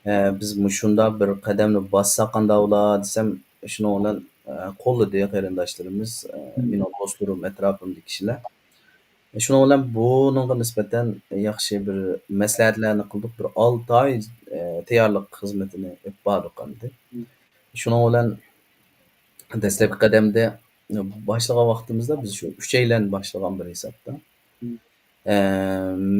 ئە، بىز مۇشۇنداق بىر قەدەمنى باسساق قانداق بولا دېسەم، شۇنىڭ بىلەن، ئە، قوللىدى قېرىنداشلىرىمىز، ئە، مېنىڭ دوستلىرىم، ئەتراپىمدىكى كىشىلەر. شۇنىڭ بىلەن بۇنىڭغا نىسبەتەن ياخشى بىر مەسلىھەتلەرنى قىلدۇق. بىر ئالتە ئاي، ئە، تەييارلىق خىزمىتىنى ئېلىپ باردۇق ئەمدى. شۇنىڭ بىلەن دەسلەپكى قەدەمدە باشلىغان ۋاقتىمىزدا بىز شۇ ئۈچەيلەن باشلىغان بىر ھېسابتا. ئە،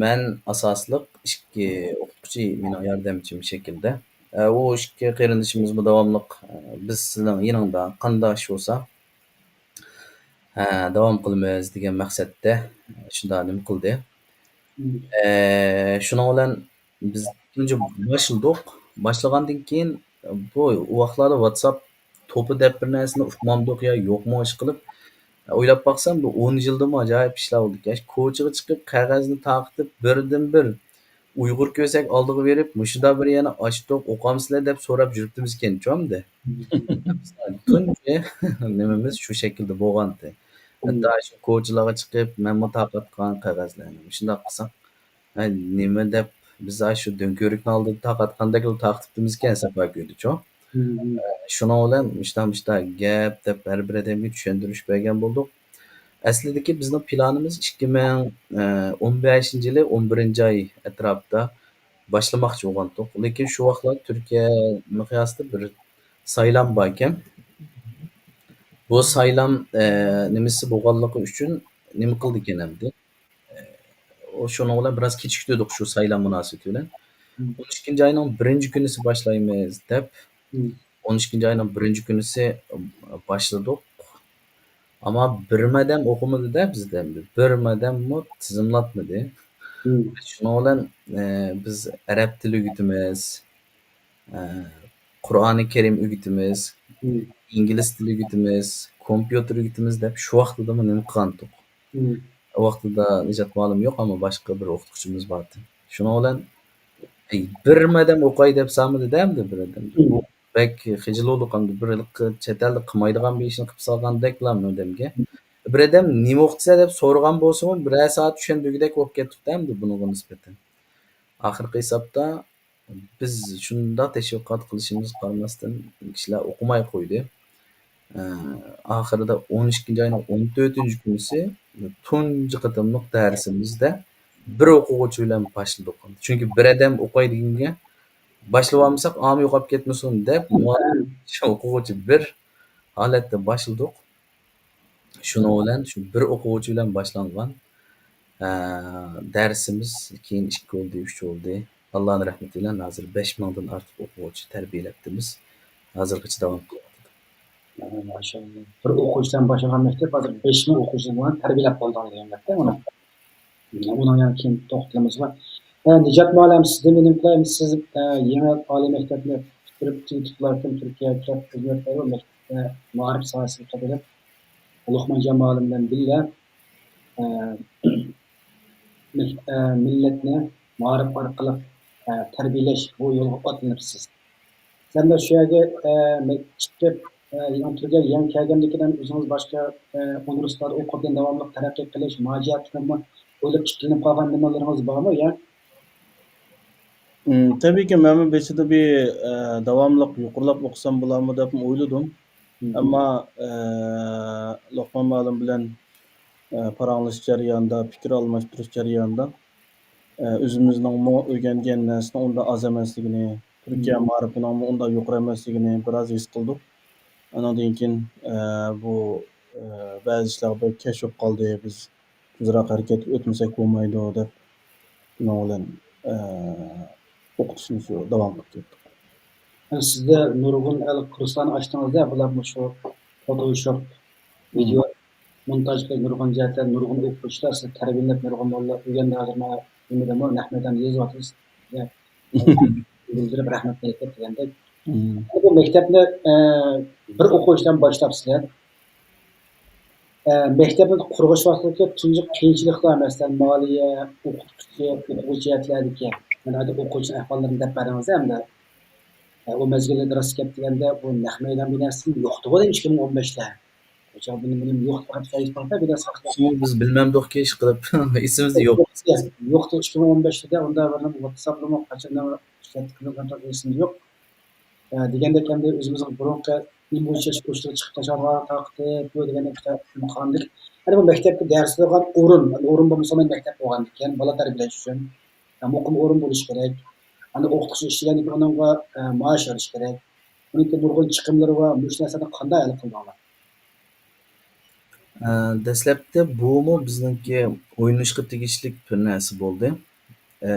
مەن ئاساسلىق، ئىككى ئوقۇتقۇچى مېنىڭ ياردەمچىم شەكىلدە. ئە، ئۇ ئىككى قېرىندىشىمىزمۇ داۋاملىق، ئە، «بىز سىزنىڭ يېنىڭدا، قانداق ئىش بولسا، ئە، داۋام قىلىمىز» دېگەن مەقسەتتە، ئە، شۇنداق نېمە قىلدى. ئە، شۇنىڭ بىلەن بىز تۇنجى باشلىدۇق. باشلىغاندىن كېيىن، بۇ، ئۇ ۋاقىتلاردا ۋاتساپ توپى دەپ بىر نەرسىنى ئۇقمامدۇق يا يوقمۇ، ئىشقىلىپ، ئويلاپ باقسام، بۇ ئون يىلدىمۇ ئاجايىپ ئىشلار بولدىكەن. كوچىغا چىقىپ، قەغەزنى تارقىتىپ، بىردىنبىر ئۇيغۇر كۆرسەك، ئالدىغا بېرىپ، «مۇشۇنداق بىر يەرنى ئاچتۇق، ئوقامسىلەر؟» دەپ سوراپ يۈرۈپتىمىزكەنچۇ ئەمدى. تۇنجى نېمىمىز شۇ شەكىلدە بولغانتى. ھەتتا شۇ كوچىلارغا چىقىپ، مەنمۇ تارقاتقان قەغەزلەرنى. مۇشۇنداق قىلساق، ھە، نېمە دەپ، بىز ئاشۇ دۆڭكۆۋرۈكنىڭ ئالدىدا تارقاتقاندەكلا تارقىتىپتىمىزكەن ساپا كۆيدىچۇ. ئە، شۇنىڭ بىلەن مۇشتا-مۇشتا گەپ دەپ ھەر بىر ئادەمگە چۈشەندۈرۈش بەرگەن بولدۇق. ئەسلىدىكى بىزنىڭ پىلانىمىز ئىككى مىڭ ئون بەشىنچى يىلى ئون بىرىنچى ئاي ئەتراپىدا باشلىماقچى بولغانتۇق. لېكىن شۇ ۋاقىتلار تۈركىيە مىقياسىدا بىر سايلام باركەن. بۇ سايلام، ئە، نېمىسى بولغانلىقى ئۈچۈن نېمە قىلدىكەن ئەمدى؟ ئۇ شۇنىڭ بىلەن بىراز كېچىكتۈردۇق شۇ سايلام مۇناسىۋىتى بىلەن. ئون ئىككىنچى ئاينىڭ بىرىنچى كۈنىسى باشلايمىز دەپ، ئون ئىككىنچى ئاينىڭ بىرىنچى كۈنىسى باشلىدۇق. ئەمما بىرمۇ ئادەم ئوقۇمىدى-دە بىزدە، بىرمۇ ئادەممۇ تىزىملاتمىدى. شۇنىڭ بىلەن، ئە، بىز ئەرەب تىلى ئۆگىتىمىز، ئە، قۇرئانى كەرىم ئۆگىتىمىز، ئىنگلىز تىلى ئۆگىتىمىز، كومپيۇتېر ئۆگىتىمىز دەپ شۇ ۋاقتىدىمۇ نېمە قىلغانتۇق. ئۇ ۋاقتىدا نىجات مۇئەللىم يوق، ئەمما باشقا بىر ئوقۇتقۇچىمىز بارتى. شۇنىڭ بىلەن، ئەي، بىرمۇ ئادەم ئوقاي دەپ سالمىدى-دە ئەمدى بىر ئادەم. بۇ بەك خىجىل بولدۇق ئەمدى، بىر ھېلىقى چەت ئەلدە قىلمايدىغان بىر ئىشنى قىلىپ سالغاندەكلا ئادەمگە. بىر ئادەم نېمە ئوقۇتىسەن دەپ سورىغان بولسىمۇ، بىرەر سائەت چۈشەندۈرگۈدەك بولۇپ كەتتۇق-دە ئەمدى بۇنىڭغا نىسبەتەن. ئاخىرقى ھېسابتا بىز شۇنداق تەشۋىقات قىلىشىمىزغا قارىماستىن، كىشىلەر ئوقۇماي قويدى. ئە، ئاخىرىدا ئون ئىككىنچى ئاينىڭ ئون تۆتىنچى كۈنىسى تۇنجى قېتىملىق دەرسىمىزدە بىر ئوقۇغۇچى بىلەن باشلىدۇق. چۈنكى بىر ئادەم ئوقۇي دېگەنگە، باشلىۋالمىساق ئامۇ يوقاپ كەتمىسۇن دەپ، مۇئەللىم ئوقۇغۇچى بىر ھالەتتە باشلىدۇق. شۇنىڭ بىلەن شۇ بىر ئوقۇغۇچى بىلەن باشلانغان، ئە، دەرسىمىز كېيىن ئىككى بولدى، ئۈچ بولدى. ئاللانىڭ رەھمىتى بىلەن ھازىر بەش مىڭدىن ئارتۇق ئوقۇغۇچى تەربىيەلەپتىمىز. ھازىرغىچە داۋام قىلىۋاتىدۇ. ماشائاللا. بىر ئوقۇغۇچىدىن باشلىغان مەكتەپ ھازىر بەش مىڭ ئوقۇغۇچىنى بۇلار تەربىيەلەپ بولىدىغان دېگەن گەپتە ئۇنىڭ. ئۇنىڭ يەنە كېيىن توختىلىمىز بار. ئە، نىجات مۇئەللىم، سىزدىن مېنىڭكى، سىز، ئە، يېڭى ئالىي مەكتەپنى پۈتتۈرۈپ، تۈگىتىپ باركەن، تۈركىيەگە كېلىپ خىزمەت قىلىپ، مەكتەپتە مائارىپ ساھەسىگە قاتنىشىپ، لوقمانجان مۇئەللىم بىلەن بىللە، ئە، مىل-، ئە، مىللەتنى مائارىپ ئارقىلىق، ئە، تەربىيەلەش بۇ يولغا ئاتلىنىپسىز. سەن دە شۇ يەرگە، ئە، مەكتەپ چىقىپ، ئە، يېڭى تۈرگە يېڭى كەلگەندىن كېيىن ئۆزىڭىز باشقا، ئە، ئۇنىۋېرسىتېتلاردا ئوقۇپ، يەنە داۋاملىق تەرەققىي قىلىش، مۇ جەھەتتىنمۇ ئويلاپ ئىككىلىنىپ قالغان نېمىلىرىڭىز بارمۇ يا؟ ئىم، تەبىئىيكى، مەنمۇ بېشىدا بىر، ئە، داۋاملىق يۇقىرىلاپ ئوقۇسام بولارمۇ دەپمۇ ئويلىدىم. مم. ئەمما، ئە، لوقمان مۇئەللىم بىلەن، ئە، پاراڭلىشىش جەريانىدا، پىكىر ئالماشتۇرۇش جەريانىدا، ئە، ئۆزىمىزنىڭمۇ ئۆگەنگەن نەرسىنىڭ ئۇنداق ئاز ئەمەسلىكىنى، تۈركىيە مم. مائارىپىنىڭمۇ ئۇنداق يۇقىرى ئەمەسلىكىنى بىر ئاز ھېس قىلدۇق. ئانىڭدىن كېيىن، ئە، بۇ، ئە، بەزى ئىشلار بەك كەچ بولۇپ قالدى، بىز تېزراق ھەرىكەتكە ئۆتمىسەك بولمايدۇ دەپ، شۇنىڭ بىلەن، ئە، ئوقۇتۇشنى شۇ داۋام قىلىپ كەتتۇق. سىزدە نۇرغۇن ھېلىقى كۇرسلارنى ئاچتىڭىزدا، بۇلار مۇشۇ فوتوشوپ، مم. ۋىدېئو مونتاژ قىلىش نۇرغۇن جەھەتلەر، نۇرغۇن ئوقۇغۇچىلار سىزنى تەربىيەلەپ، نۇرغۇن بالىلار ئۆگەندى. ھازىر مانا نېمىدىمۇ، نەق مەيداندا يېزىۋاتىسىز. بىلدۈرۈپ رەھمەت ئېيتىپ دېگەندەك. مم. بۇ مەكتەپنى، ئە، بىر ئوقۇغۇچىدىن باشلاپسىلەر. ئە، مەكتەپنى قۇرغۇچ ۋاقتىدىكى تۇنجى قىيىنچىلىقلار، مەسىلەن، مالىيە، ئوقۇتقۇچى، ئوقۇغۇچى جەھەتلەردىكى، يەنى ھازىر ئوقۇغۇچىنىڭ ئەھۋاللىرىنى دەپ بەردىڭىز ئەمدى. ئە، ئۇ مەزگىلدە راست گەپ دېگەندە، بۇ نەق مەيدان بىناسى يوقتىغۇ دەيمىز ئىككى مىڭ ئون بەشتە. ئۇ چاغ بۇنى، بۇنى يوق دەپ قويۇپ بىلەمسىز؟ بىزمۇ بىز بىلمەمدۇق ئىش قىلىپ، ئېسىمىزدە يوق. يوقتۇ، ئىككى مىڭ ئون بەشتە ئۇنداق بىر ۋاتساپلىمۇ قاچان ئىشلەتتۇق، ئېسىمدە يوق. ئە، دېگەندەك ئەمدى ئۆزىمىزنىڭ بۇرۇنقى ئىلمىي ئۆلچەش كۇرسلىرى چىقىپ تاشلانغان تارقىتىپ، بۇ دېگەندەك قانداق. ئەنە بۇ مەكتەپكە دەرس بېرىدىغان ئورۇن، ئورۇن بولمىسا مەن مەكتەپ بولغاندىكىن، بالا تەربىيەلەش ئۈچۈن، يا، مۇقىم ئورۇن بولۇشى كېرەك. ئەنە ئوقۇتقۇچى ئىشلىگەندىكىن ئۇنىڭغا، ئە، مائاش بېرىش كېرەك. ئۇنىڭكى نۇرغۇن چىقىملىرى بار. مۇشۇ نەرسىلەرنى قانداق ھەل قىلدىڭلار؟ ئە، دەسلەپتە بۇمۇ بىزنىڭكى ئويلىنىشقا تېگىشلىك بىر نەرسە بولدى. ئە،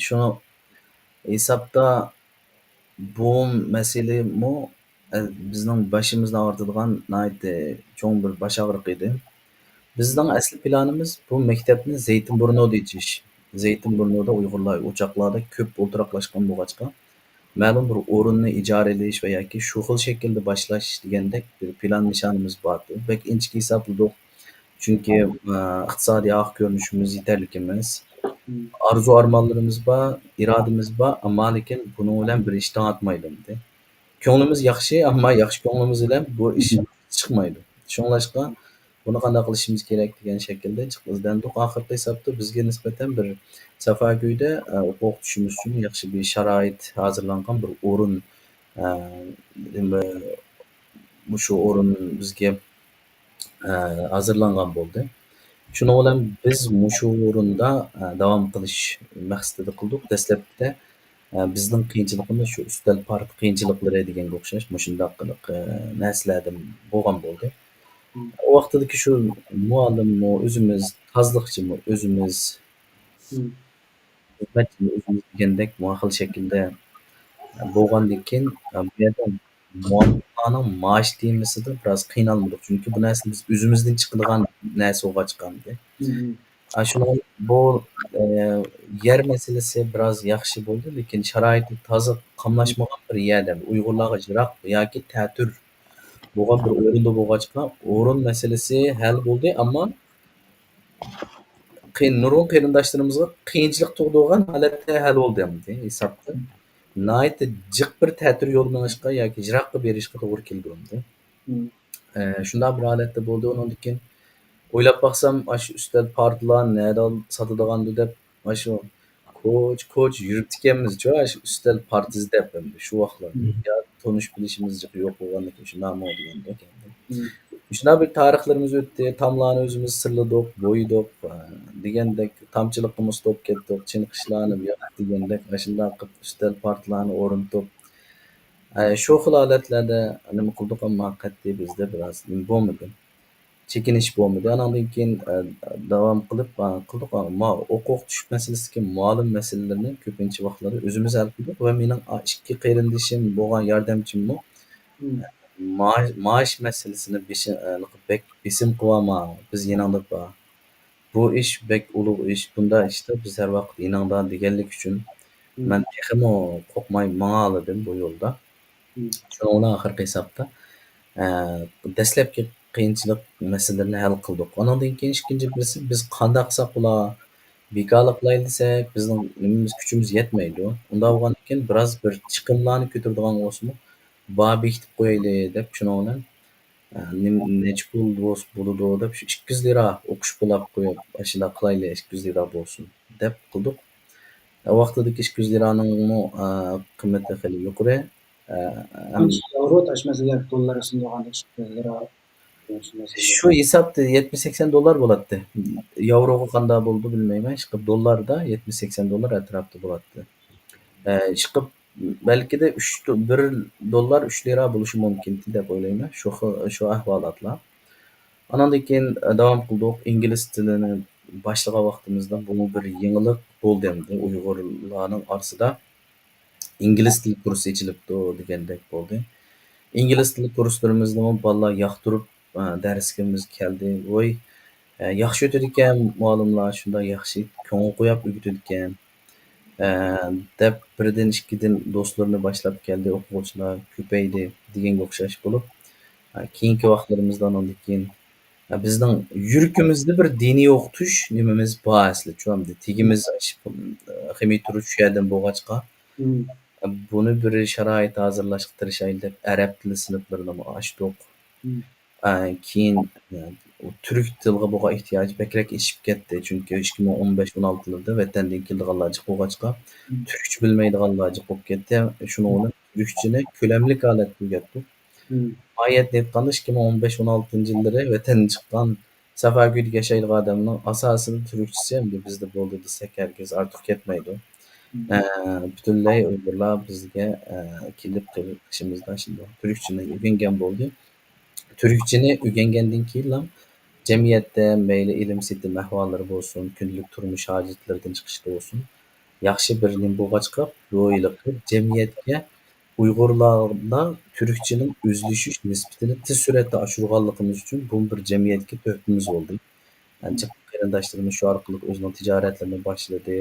شۇ ھېسابتا بۇ مەسىلىمۇ، ئە، بىزنىڭ بېشىمىزنى ئاغرىتىدىغان ناھايىتى چوڭ بىر باش ئاغرىقى ئىدى. بىزنىڭ ئەسلى پىلانىمىز بۇ مەكتەپنى زەيتىنبۇرنۇدا ئېچىش. زەيتىنبۇرنۇدا ئۇيغۇرلار ئوچاقلاردا كۆپ ئولتۇراقلاشقان بولغاچقا، مەلۇم بىر ئورۇننى ئىجارە ئېلىش ۋە ياكى شۇ خىل شەكىلدە باشلاش دېگەندەك بىر پىلان نىشانىمىز بار ئىدى. بەك ئىنچىكە ھېسابلىدۇق. چۈنكى، ئە، ئىقتىسادىي ھەققى كۆرۈنۈشىمىز يېتەرلىك ئەمەس. مم. ئارزۇ ئارمانلىرىمىز بار، ئىرادىمىز بار، ئەمما لېكىن بۇنىڭ بىلەن بىر ئىش تېڭىۋاتمايدۇ ئەمدى. كۆڭلىمىز ياخشى، ئەمما ياخشى كۆڭلىمىز بىلەن بۇ ئىش مم. چىقمايدۇ. شۇڭلاشقا بۇنى قانداق قىلىشىمىز كېرەك دېگەن شەكىلدە جىق ئىزدەندۇق. ئاخىرقى ھېسابتا بىزگە نىسبەتەن بىر سافاگۆيدە، ئە، ئوقۇتۇشىمىز ئۈچۈن ياخشى بىر شارائىت ھازىرلانغان بىر ئورۇن، ئە، نېمە، مۇشۇ ئورۇن بىزگە، ئە، ھازىرلانغان بولدى. شۇنىڭ بىلەن بىز مۇشۇ ئورۇندا، ئە، داۋام قىلىش مەقسىتىدە قىلدۇق. دەسلەپتە، ئە، بىزنىڭ قىيىنچىلىقىمىز شۇ ئۈستەل پارت قىيىنچىلىقلىرى دېگەنگە ئوخشاش مۇشۇنداق قىلىق، ئە، نەرسىلەردىن بولغان بولدى. مم. ئۇ ۋاقتىدىكى شۇ مۇئەللىممۇ ئۆزىمىز، تازىلىقچىمۇ ئۆزىمىز، مم. خىزمەتچىمۇ ئۆزىمىز دېگەندەك مۇ خىل شەكىلدە بولغاندىن كېيىن، بۇ يەردە مۇئەللىملارنىڭ مائاش تېمىسىدا بىراز قىينالمىدۇق. چۈنكى بۇ نەرسىنى بىز ئۆزىمىزدىن چىقىدىغان نەرسە بولغاچقا ئەمدى. مم. ئا، شۇنىڭ بۇ، ئە، يەر مەسىلىسى بىراز ياخشى بولدى، لېكىن شارائىتى تازا قاملاشمىغان بىر يەردە، ئۇيغۇرلارغا يىراق ياكى تەتۈر بولغان بىر ئورۇندا بولغاچقا، ئورۇن مەسىلىسى ھەل بولدى، ئەمما قىيىن، نۇرغۇن قېرىنداشلىرىمىزغا قىيىنچىلىق تۇغدۇرغان ھالەتتە ھەل بولدى ئەمدى ھېسابتا. ناھايىتى جىق بىر تەتۈر يول مېڭىشقا ياكى يىراققا بېرىشقا توغرا كېلىدۇ ئەمدى. مم. ئە، شۇنداق بىر ھالەتتە بولدى. ئۇنىڭدىن كېيىن ئويلاپ باقسام، ئاشۇ ئۈستەل پارتىلار نەدە ساتىدىغاندۇ دەپ، ئاشۇ كوچا، كوچا يۈرۈپتىكەنمىزچۇ، ئاشۇ ئۈستەل پارتىسى دەپ ئەمدى شۇ ۋاقىتلاردا. مم. يا تونۇش بىلىشىمىز جىق يوق بولغاندىكىن شۇنداقمۇ دېگەندەك ئەمدى. مم. شۇنداق بىر تارىخلىرىمىز ئۆتتى. تاملارنى ئۆزىمىز سىرلىدۇق، بويىدۇق، ئە، دېگەندەك، تامچىلىققىمۇ سىتوپ كەتتۇق، چېنىقىشلارنى بۇياق دېگەندەك، ئاشۇنداق قىلىپ ئۈستەل پارتىلارنى ئورنىتىپ، ئە، شۇ خىل ھالەتلەردە نېمە قىلدۇق، ئەمما قەتئىي بىزدە بىراز نېمە بولمىدى. چېكىنىش بولمىدى. ئانىڭدىن كېيىن، ئە، داۋام قىلىپ، ئە، قىلدۇق. ئەمما ئوقۇتۇش مەسىلىسىدىكى مۇئەللىم مەسىلىلىرىنى كۆپىنچە ۋاقىتلاردا ئۆزىمىز ھەل قىلدۇق ۋە مېنىڭ، ئە، ئىككى قېرىندىشىم بولغان ياردەمچىممۇ، مم. مائاش، مائاش مەسىلىسىنى بېشى-، بەك بېسىم قىلىۋالما، بىز يېنىڭدا بار. بۇ ئىش بەك ئۇلۇغ ئىش، بۇنداق ئىشتا بىز ھەر ۋاقىت يېنىڭدا دېگەنلىكى ئۈچۈن مەن تېخىمۇ قورقماي ماڭالىدىم بۇ يولدا. شۇنىڭ بىلەن ئاخىرقى ھېسابتا، ئە، دەسلەپكى قىيىنچىلىق مەسىلىلىرىنى ھەل قىلدۇق. ئانىڭدىن كېيىن ئىككىنچى بىرسى، بىز قانداق قىلساق بۇلار بىكارلىق قىلايلى دېسەك، بىزنىڭ نېمىمىز، كۈچىمىز يەتمەيدۇ. ئۇنداق بولغاندىن كېيىن بىراز بىر چىقىملارنى كۆتۈرىدىغان بولسىمۇ، بار بېكىتىپ قويايلى دەپ، شۇنىڭ بىلەن، ئە، نېمە، نەچچە پۇل بولسا بولىدۇ دەپ، شۇ ئىككى يۈز لىرا ئوقۇش پۇلى ئېلىپ قويۇپ، ئاشۇنداق قىلايلى، ئىككى يۈز لىرا بولسۇن دەپ قىلدۇق. ئە، ۋاقتىدىكى ئىككى يۈز لىرانىڭمۇ، ئە، قىممىتى خېلى يۇقىرى. ئە، ھەم قانچە ياۋرو تاشمىسىلەر، دوللار ئىسىمدە بولغاندا ئىككى يۈز لىرا. شۇ ھېسابتا يەتمىش سەكسەن دوللار بولاتتى. ياۋروغا قانداق بولىدۇ بىلمەيمەن. ئىشقىلىپ دوللاردا يەتمىش سەكسەن دوللار ئەتراپىدا بولاتتى. ئە، ئىشقىلىپ بەلكىدە ئۈچ دو-، بىر دوللار ئۈچ لىرا بولۇشى مۇمكىنتى دەپ ئويلايمەن. شۇ خىل، شۇ ئەھۋالاتلار. ئاناندىن كېيىن، ئە، داۋام قىلدۇق. ئىنگلىز تىلىنى باشلىغان ۋاقتىمىزدا بۇمۇ بىر يېڭىلىق بولدى ئەمدى ئۇيغۇرلارنىڭ ئارىسىدا. ئىنگلىز تىلى كۇرسى ئېچىلىپتۇ دېگەندەك بولدى. ئىنگلىز تىلى كۇرسلىرىمىزنىمۇ بالىلار ياقتۇرۇپ، ئە، دەرسكىمىز كەلدى. ۋوي، ئە، ياخشى ئۆتىدىكەن مۇئەللىملار، شۇنداق ياخشى كۆڭۈل قويۇپ ئۆگىتىدىكەن، ئە، دەپ بىردىن، ئىككىدىن دوستلىرىنى باشلاپ كەلدى، ئوقۇغۇچىلار كۆپەيدى دېگەنگە ئوخشاش بولۇپ، ئە، كېيىنكى ۋاقىتلىرىمىزدا ئانىڭدىن كېيىن، ئە، بىزنىڭ يۈرىكىمىزدە بىر دىنىي ئوقۇتۇش نېمىمىز بار ئەسلى، چۈشەندىڭمۇ؟ تېگىمىز، ئە، خىمىي تۇرۇش شۇ يەردىن بولغاچقا، بۇنى بىر شارائىت ھازىرلاشقا تىرىشايلى دەپ، ئەرەب تىلى سىنىپلىرىنىمۇ ئاچتۇق. ئە، كېيىن، ئە، تۈرك تىلىغا بولغان ئېھتىياج بەكرەك ئېشىپ كەتتى. چۈنكى ئىككى مىڭ ئون بەش، ئون ئالتىلىرىدا ۋەتەندىن كېلىدىغانلار جىق بولغاچقا، تۈركچە بىلمەيدىغانلار جىق بولۇپ كەتتى. شۇنىڭ بىلەن تۈركچىنى كۆلەملىك ھالەتتە ئۆگەتتۇق. ماھىيەتنى ئېيتقاندا، ئىككى مىڭ ئون بەش، ئون ئالتىنچى يىللىرى ۋەتەندىن چىققان سەفەرگۈيدە ياشايدىغان ئادەمنىڭ ئاساسىي تۈركچىسى ئەمدى بىزدە بولدى دېسەك، ھەرگىز ئارتۇق كەتمەيدۇ. ئە، پۈتۈنلەي ئۇيغۇرلار بىزگە، ئە، كېلىپ قېلىشىمىزدا شۇنداق تۈركچىنى ئۆگەنگەن بولدى. تۈركچىنى ئۆگەنگەندىن كېيىنلا جەمئىيەتتە مەيلى ئىلىم-سېتىم ئەھۋاللىرى بولسۇن، كۈندىلىك تۇرمۇش ھاجەتلىرىدىن چىقىشتا بولسۇن، ياخشى بىر نېمە بولغاچقا، بۇ ھېلىقى جەمئىيەتكە ئۇيغۇرلاردا تۈركچىنىڭ ئۆزلىشىش نىسبىتىنى تېز سۈرئەتتە ئاشۇرغانلىقىمىز ئۈچۈن بۇ بىر جەمئىيەتكە تۆھپىمىز بولدى. يەنى جىق قېرىنداشلىرىمىز شۇ ئارقىلىق ئۆزىنىڭ تىجارەتلىرىنى باشلىدى.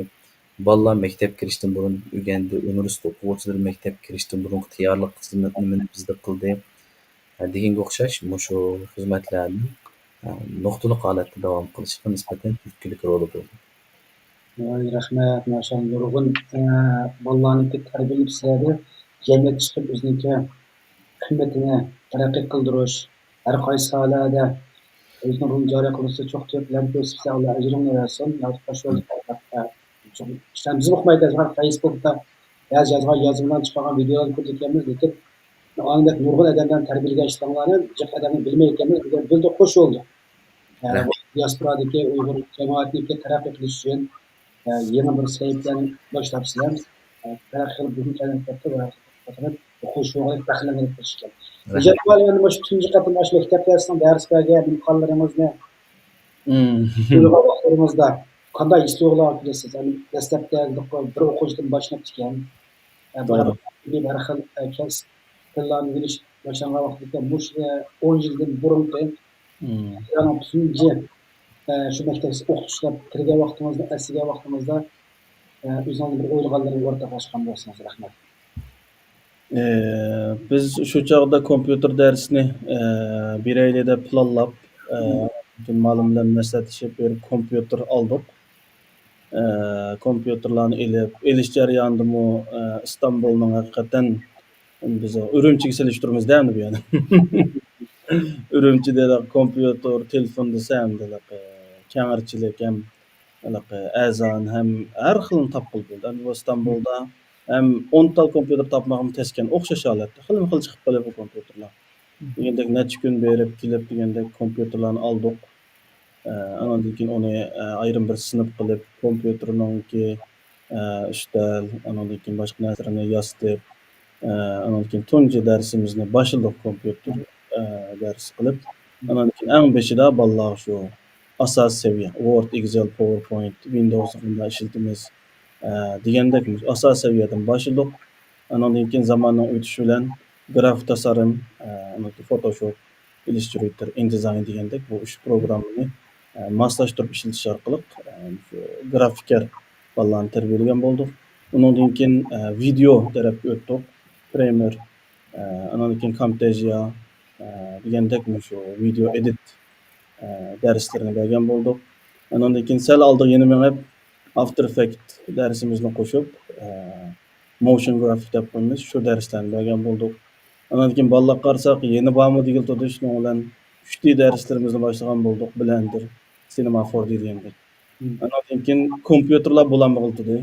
بالىلار مەكتەپ كىرىشتىن بۇرۇن ئۆگەندى، ئۇنىۋېرسىتېت ئوقۇغۇچىلىرى مەكتەپ كىرىشتىن بۇرۇنقى تەييارلىق خىزمەتنى بىزدە قىلدى. دېگەنگە ئوخشاش مۇشۇ خىزمەتلەرنىڭ نۇقتىلىق ھالەتتە داۋام قىلىشىغا نىسبەتەن تۈرتكىلىك رولى بولدى. ۋاي، رەھمەت، ماشائاللاھ، نۇرغۇن، ئە، بالىلارنىڭكى تەربىيەلىنىپ سىلەردە جەمئىيەتكە چىقىپ ئۆزىنىڭكى قىممىتىنى تەرەققىي قىلدۇرۇش، ھەر قايسى ساھەلەردە ئۆزىنىڭ رولىنى جارى قىلدۇرۇشتا چوڭ تۆھپىلەرنى كۆرسىتىپسىلەر، ئاللاھ ئەجرىڭلارنى بەرسۇن. يا خوش بولدۇق. ئە، شۇ، بىزمۇ ئۇقمايدۇ، فەيسبۇكتا بەزى يازغان يازمىلارنى چىقارغان ۋىدىيولارنى كۆرىدىكەنمىز، لېكىن ئاندەك نۇرغۇن ئادەملەرنى تەربىيەلىگەن ئىشلىرىڭلارنى جىق ئادەمنى بىلمەيدىكەنمىز، بىلگەن بىلدۇق، خوش بولدۇق. يەنى رەھمەت. دىياسپورادىكى ئۇيغۇر جامائەتنىڭكى تەرەققىي قىلىشى ئۈچۈن، ئە، يېڭى بىر سەھىپىلەرنى باشلاپسىلەر. ئە، تەرەققىي قىلىپ بۈگۈن كەلگەن ۋاقىتتا خوش بولغىلى پەخىرلەنگىلى تىرىشىشكەن. رەھمەت. ئىجاد ئالىمى مۇشۇ تۇنجى قېتىم ئاشۇ مەكتەپتە سىزنىڭ دەرس بەرگەن ئىمكانلىرىڭىزنى مم. كۆرگەن ۋاقىتلىرىڭىزدا قانداق ھېس-تۇيغۇلارغا كېلىسىز؟ يەنى دەسلەپتە بىر ئوقۇغۇچىدىن باشلاپتىكەن. ئە، بۇ توغرا. ھەر خىل، ئە، كەسىپ تىللارنى ئۆگىنىش باشلانغان ۋاقتىدا مۇشۇ، ئە، ئون يىلدىن بۇرۇنقى مم. ئىراننىڭ تۇنجى، ئە، شۇ مەكتەپكە ئوقۇتۇشلاپ كىرگەن ۋاقتىڭىزدا، ئەسلىگەن ۋاقتىڭىزدا، ئە، ئۆزىڭىزنىڭ بىر ئويلىغانلىرىنى ئورتاقلاشقان بولسىڭىز، رەھمەت. ئە، بىز شۇ چاغدا كومپيۇتېر دەرسىنى، ئە، بېرەيلى دەپ پىلانلاپ، ئە، مم. پۈتۈن مۇئەللىم بىلەن مەسلىھەتلىشىپ بېرىپ كومپيۇتېر ئالدۇق. ئە، كومپيۇتېرلارنى ئېلىپ، ئېلىش جەريانىدىمۇ، ئە، ئىستانبۇلنىڭ ھەقىقەتەن بىز ئۈرۈمچىگە سېلىشتۇرىمىز-دە ئەمدى بۇ يەردە. ئۈرۈمچىدە كومپيۇتېر، تېلېفون دېسە ئەمدى ھېلىقى كەڭرىچىلىك ھەم ھېلىقى ئەزان ھەم ھەر خىلنى تاپقىلى بولىدۇ. ئەمدى بۇ ئىستانبۇلدا ھەم ئون تال كومپيۇتېر تاپماقمۇ تەسكەن، ئوخشاش ھالەتتە خىلمۇ خىل چىقىپ قالىدۇ بۇ كومپيۇتېرلار. دېگەندەك نەچچە كۈن بېرىپ كېلىپ دېگەندەك كومپيۇتېرلارنى ئالدۇق. ئە، ئانىڭدىن كېيىن ئۇنى، ئە، ئايرىم بىر سىنىپ قىلىپ، كومپيۇتېرنىڭكى، ئە، ئۈستەل، ئانىڭدىن كېيىن باشقا نەرسىلەرنى ياسىتىپ، ئە، ئانىڭدىن كېيىن تۇنجى دەرسىمىزنى باشلىدۇق كومپيۇتېر، ئە، دەرس قىلىپ. ئانىڭدىن كېيىن ئەڭ بېشىدا بالىلارغا شۇ ئاساسىي سەۋىيە، ۋورد، ئېكسېل، پاۋېرپوينت، ۋىندوۋسنى قانداق ئىشلىتىمىز، ئە، دېگەندەك ئاساسىي سەۋىيەدىن باشلىدۇق. ئانىڭدىن كېيىن زاماننىڭ ئۆتۈشى بىلەن گرافىك تاسارىم، ئە، ئاندىن كېيىن فوتوشوپ، ئىللۇسترېيتور، ئىندىزاين دېگەندەك بۇ ئۈچ پروگراممىنى، ئە، ماسلاشتۇرۇپ ئىشلىتىش ئارقىلىق، ئە، شۇ گرافىكەر بالىلارنى تەربىيەلىگەن بولدۇق. ئۇنىڭدىن كېيىن، ئە، ۋىدېئو تەرەپكە ئۆتتۇق. پرېميېر، ئە، ئانىڭدىن كېيىن كامتېزىيا، ئە، دېگەندەك مۇشۇ ۋىدېئو ئېدىت، ئە، دەرسلىرىنى بەرگەن بولدۇق. ئانىڭدىن كېيىن سەل ئالدىغا يەنە مېڭىپ، ئافتېر ئېففېكت دەرسىمىزنى قوشۇپ، ئە، موشن گرافىك دەپ قويىمىز، شۇ دەرسلەرنى بەرگەن بولدۇق. ئانىڭدىن كېيىن بالىلارغا قارىساق، يەنە بارمۇ دېگىلى تۇردى، شۇنىڭ بىلەن ئۈچ دى دەرسلىرىمىزنى باشلىغان بولدۇق، بلەندېر، سىنېما فور دى دېگەندەك. مم. ئانىڭدىن كېيىن كومپيۇتېرلار بولالمىغىلى تۇردى.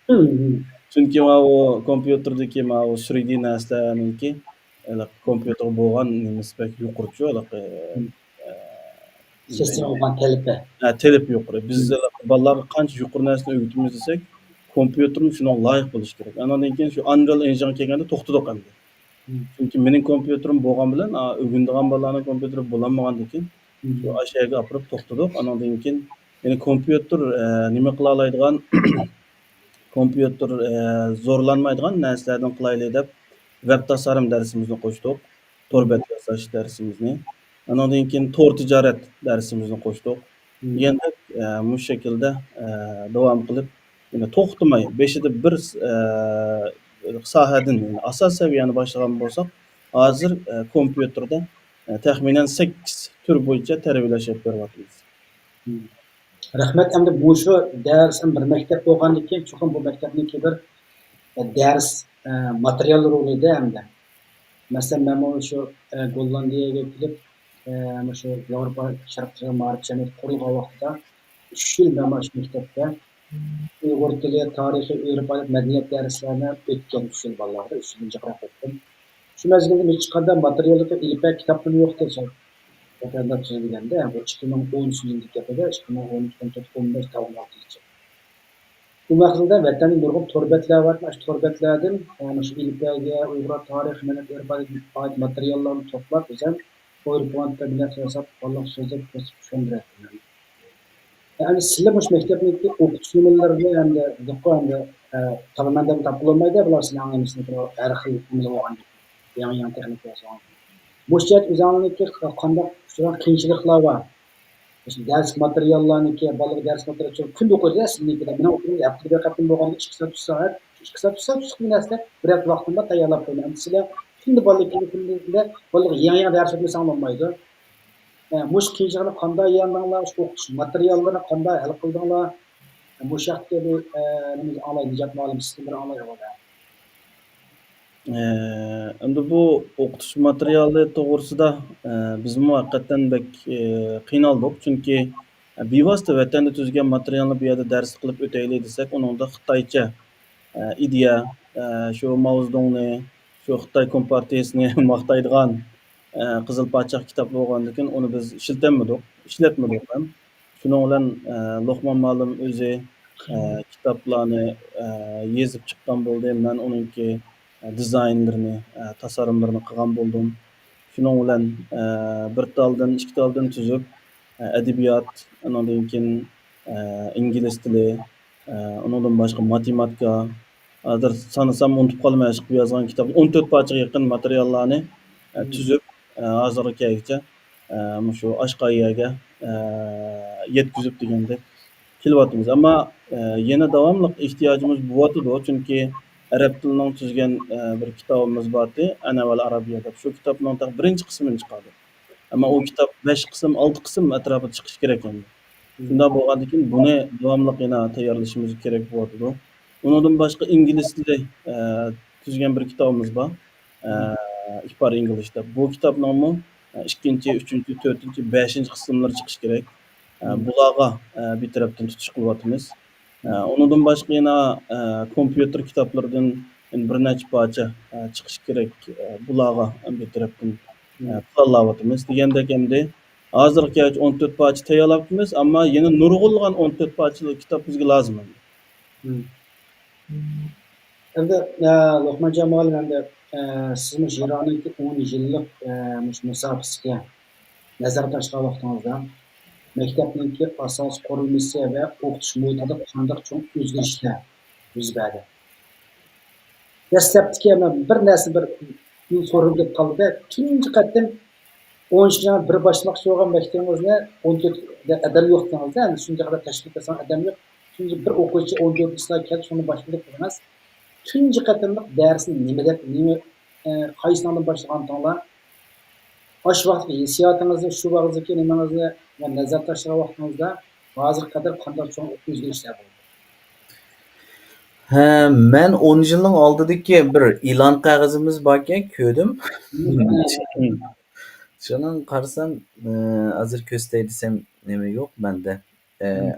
مم. چۈنكى ماۋۇ كومپيۇتېردىكى ماۋۇ سۈرىدى نەرسىلەرنىڭكى، ھېلىقى كومپيۇتېرغا بولغان نېمىسى بەك يۇقىرىچۇ، ھېلىقى، مم. ئە، سىستېمىغا بولغان تەلىپى. ھە، تەلىپ يۇقىرى. بىز مم. بالىلارغا قانچە يۇقىرى نەرسىنى ئۆگىتىمىز دېسەك، كومپيۇتېرمۇ شۇنىڭغا لايىق بولۇشى كېرەك. ئانىڭدىن كېيىن شۇ ئانرېئل ئېنجىنغا كەلگەندە توختىدۇق ئەمدى. مم. چۈنكى مېنىڭ كومپيۇتېرىم بولغان بىلەن، ئا، ئۆگىنىدىغان بالىلارنىڭ كومپيۇتېرى بولالمىغاندىكىن، مم. شۇ ئاشۇ يەرگە ئاپىرىپ توختىدۇق. ئانىڭدىن كېيىن يەنە كومپيۇتېر، ئە، نېمە قىلالايدىغان، كومپيۇتېر، ئە، زورلانمايدىغان نەرسىلەردىن قىلايلى دەپ، ۋېب تاسارىم دەرسىمىزنى قوشتۇق. تور بەت ياساش دەرسىمىزنى. ئانىڭدىن كېيىن تور تىجارەت دەرسىمىزنى قوشتۇق. مم. دېگەندەك، ئە، مۇشۇ شەكىلدە، ئە، داۋام قىلىپ، يەنە توختىماي، بېشىدا بىر، ئە، ساھەدىن، يەنى ئاساسىي سەۋىيەنى باشلىغان بولساق، ھازىر، ئە، كومپيۇتېردا، ئە، تەخمىنەن سەككىز تۈر بويىچە تەربىيەلەش ئېلىپ بېرىۋاتىمىز. مم. رەھمەت. ئەمدى مۇشۇ دەرسىم بىر مەكتەپ بولغاندىن كېيىن، چوقۇم بۇ مەكتەپنىڭكى بىر، ئە، دەرس، ئە، ماتېرىيالى رولىدا ئەمدى. مەسىلەن، مەنمۇ شۇ، ئە، گوللاندىيەگە كېلىپ، ئە، مۇشۇ ياۋروپا شەرقىي مائارىپ جەمئىيىتى قۇرۇلغان ۋاقتىدا ئۈچ يىل مەن مانا شۇ مەكتەپتە ئۇيغۇر تىلى، تارىخى، ئۆرپ-ئادەت، مەدەنىيەت دەرسلەرنى ئۆتكەن، ئۈچ يىل بالىلاردا، ئۈچ يىلدىن جىقراق ئۆتتۈم. شۇ مەزگىلدە مەن ھېچقانداق ماتېرىياللىقى ئېلىپ بەرگەن كىتابلىرىم يوق ئىكەن، شۇ ۋەتەندە تۈزۈلگەندە، بۇ ئىككى مىڭ ئون ئۈچىنچى يىلدىكى گەپ ئىدى، ئىككى مىڭ ئون ئۈچ، ئون تۆت، ئون بەش، ئون ئالتىنچى. بۇ مەزگىلدە ۋەتەندە نۇرغۇن تور بەتلەر بار، شۇ تور بەتلەردىن، ئە، مۇشۇ ئېلىپ بەرگەن ئۇيغۇر تارىخى، مەدەنىيەت، ئۆرپ-ئادەت، ئائىت ماتېرىياللارنى توپلاپ، ئۆزۈم پاۋېرپوينتتا مىللەت ياساپ، بالىلارغا سۆزلەپ، كۆرسىتىپ چۈشەندۈرەتتىم. ئەمدى سىلەر مۇشۇ مەكتەپنىڭكى ئوقۇتۇش نېمىلىرىنى ئەمدى دېدىققۇ، ئەمدى، ئە، تاۋابىئەتلەردىن تاپقىلى بولمايدۇ، بۇلار سىلەرنىڭ ھەممىسىنى ھەر خىل نېمىلەر بولغان، يېڭى، يېڭى تېخنىكا ياسىغان. مۇشۇ جەھەتتە ئۆزۈڭلارنىڭكى قانداق ئۇچرىغان قىيىنچىلىقلار بار؟ مۇشۇ دەرس ماتېرىياللارنىكى، بالىلارغا دەرس ماتېرىيالى چوڭ كۈندە ئوقۇيدۇ سىزنىڭكىدە. مېنىڭ ئوقۇغىنىمدا ھەپتىدە بىر قېتىم بولغاندا ئىككى سائەت، ئۈچ سائەت، ئىككى سائەت، ئۈچ سائەت، ئۈچ سائەت، ئۈچ سائەت، بىر ھەپتە ۋاقتىم بار تەييارلاپ قويىمەن. ئەمدى سىلەر كۈندە كۈندە بالىلارغا يېڭى يېڭى دەرس ئۆتمىسەڭ بولمايدۇ. ئە، مۇشۇ قىيىنچىلىقنى قانداق يەڭدىڭلار؟ شۇ ئوقۇتۇش ماتېرىياللىرىنى قانداق ھەل قىلدىڭلار؟ مۇشۇ ھەقتە بىر، ئە، نېمە ئاڭلاي، نىجات مۇئەللىم، سىزدىن بىر ئاڭلاي ئەۋۋەل. ئە، ئەمدى بۇ ئوقۇتۇش ماتېرىيالى توغرىسىدا، ئە، بىزمۇ ھەقىقەتەن بەك، ئە، قىينالدۇق. چۈنكى، ئە، بىۋاسىتە ۋەتەندە تۈزگەن ماتېرىيالنى بۇ يەردە دەرس قىلىپ ئۆتەيلى دېسەك، ئۇنىڭدا خىتايچە، ئە، ئىدىيە، ئە، شۇ ماۋزېدۇڭنى، شۇ خىتاي كومپارتىيىسىنى ماختايدىغان، ئە، قىزىل پاچاق كىتاب بولغاندىكىن ئۇنى بىز ئىشلىتەلمىدۇق، ئىشلەتمىدۇق ھەم. شۇنىڭ بىلەن، ئە، لوقمان مۇئەللىم ئۆزى، ئە، كىتابلارنى، ئە، يېزىپ چىققان بولدى. مەن ئۇنىڭكى، ئە، دىزاينلىرىنى، ئە، تاسارىملىرىنى قىلغان بولدۇم. شۇنىڭ بىلەن، ئە، بىر تالدىن، ئىككى تالدىن تۈزۈپ، ئە، ئەدەبىيات، ئۇنىڭدىن كېيىن، ئە، ئىنگلىز تىلى، ئە، ئۇنىڭدىن باشقا ماتېماتىكا، ھازىر سانىسام ئۇنتۇپ قالىمەن، ئىشقىلىپ يازغان كىتاب، ئون تۆت پارچىغا يېقىن ماتېرىياللارنى، ئە، مم. تۈزۈپ، ئە، ھازىرغا كەلگۈچە، ئە، مۇشۇ ئاشقايەرگە، ئە، يەتكۈزۈپ دېگەندەك كېلىۋاتىمىز. ئەمما، ئە، يەنە داۋاملىق ئېھتىياجىمىز بولۇۋاتىدۇ، چۈنكى ئەرەب تىلىنىڭ تۈزگەن، ئە، بىر كىتابىمىز بارتى، ئەنە ۋەل ئەرەبىيە دەپ، شۇ كىتابنىڭ تېخى بىرىنچى قىسمىنى چىقاردۇق. ئەمما ئۇ كىتاب بەش قىسىم، ئالتە قىسىم ئەتراپىدا چىقىشى كېرەك ئەمدى. شۇنداق بولغاندىكىن بۇنى داۋاملىق يەنە تەييارلىشىمىز كېرەك بولۇۋاتىدۇ. ئۇنىڭدىن باشقا ئىنگلىز تىلى، ئە، تۈزگەن بىر كىتابىمىز بار. ئە، ئىككى پارا ئىنگلىز دەپ. بۇ كىتابنىڭمۇ، ئە، ئىككىنچى، ئۈچىنچى، تۆتىنچى، بەشىنچى قىسىملىرى چىقىشى كېرەك. ئە، بۇلارغا، ئە، بىر تەرەپتىن تۇتۇش قىلىۋاتىمىز. ئە، ئۇنىڭدىن باشقا يەنە، ئە، كومپيۇتېر كىتابلىرىدىن بىر نەچچە پارچە، ئە، چىقىشى كېرەك. ئە، بۇلارغا بىر تەرەپتىن، ئە، پىلانلاۋاتىمىز. دېگەندەك ئەمدى ھازىرغىچە ئون تۆت پارچە تەييارلاپتىمىز، ئەمما يەنە نۇرغۇنلىغان ئون تۆت پارچىلىق كىتاب بىزگە لازىم ئەمدى. ئەمدى، ئە، لوقمانجان مۇئەللىم، ئەمدى، ئە، سىز مۇشۇ ئىراننىڭكى ئون يىللىق، ئە، مۇشۇ مۇساپىسىگە نەزەر تاشلىغان ۋاقتىڭىزدا، مەكتەپنىڭكى ئاساسىي قۇرۇلمىسى ۋە ئوقۇتۇش مۇھىتىدا قانداق چوڭ ئۆزگىرىشلەر يۈز بەردى؟ دەسلەپتىكى، مەن بىر نەرسە، بىر بۇ سورۇن كېلىپ قالدى-دە، تۇنجى قېتىم ئون ئىككى بىر باشلىماقچى بولغان مەكتىپىڭىزنى، ئون تۆت ئادەم يوق دېدىڭىز-دە، ئەمدى شۇنچە قەدەر تەشۋىق قىلساڭ ئادەم يوق. شۇنچە بىر ئوقۇغۇچى ئون تۆت كىشىلا كەلدى، شۇنى باشلىدۇق دېدىڭىز. تۇنجى قېتىملىق دەرسنى نېمە دەپ، نېمە، ئە، قايسىنىڭدىن باشلىغانتىڭلار؟ ئاشۇ ۋاقىتتىكى ھېسسىياتىڭىزنى، شۇ ۋاقىتتىكى نېمىڭىزنى، يەنى نەزەر تاشلىغان ۋاقتىڭىزدا ھازىرغا قەدەر قانداق چوڭ ئۆزگىرىشلەر بولدى؟ ھە، مەن ئون يىلنىڭ ئالدىدىكى بىر ئېلان قەغىزىمىز باركەن، كۆردۈم. شۇنىڭ قارىسام، ئە، ھازىر كۆرسىتەي دېسەم، نېمە يوق مەندە. ئە،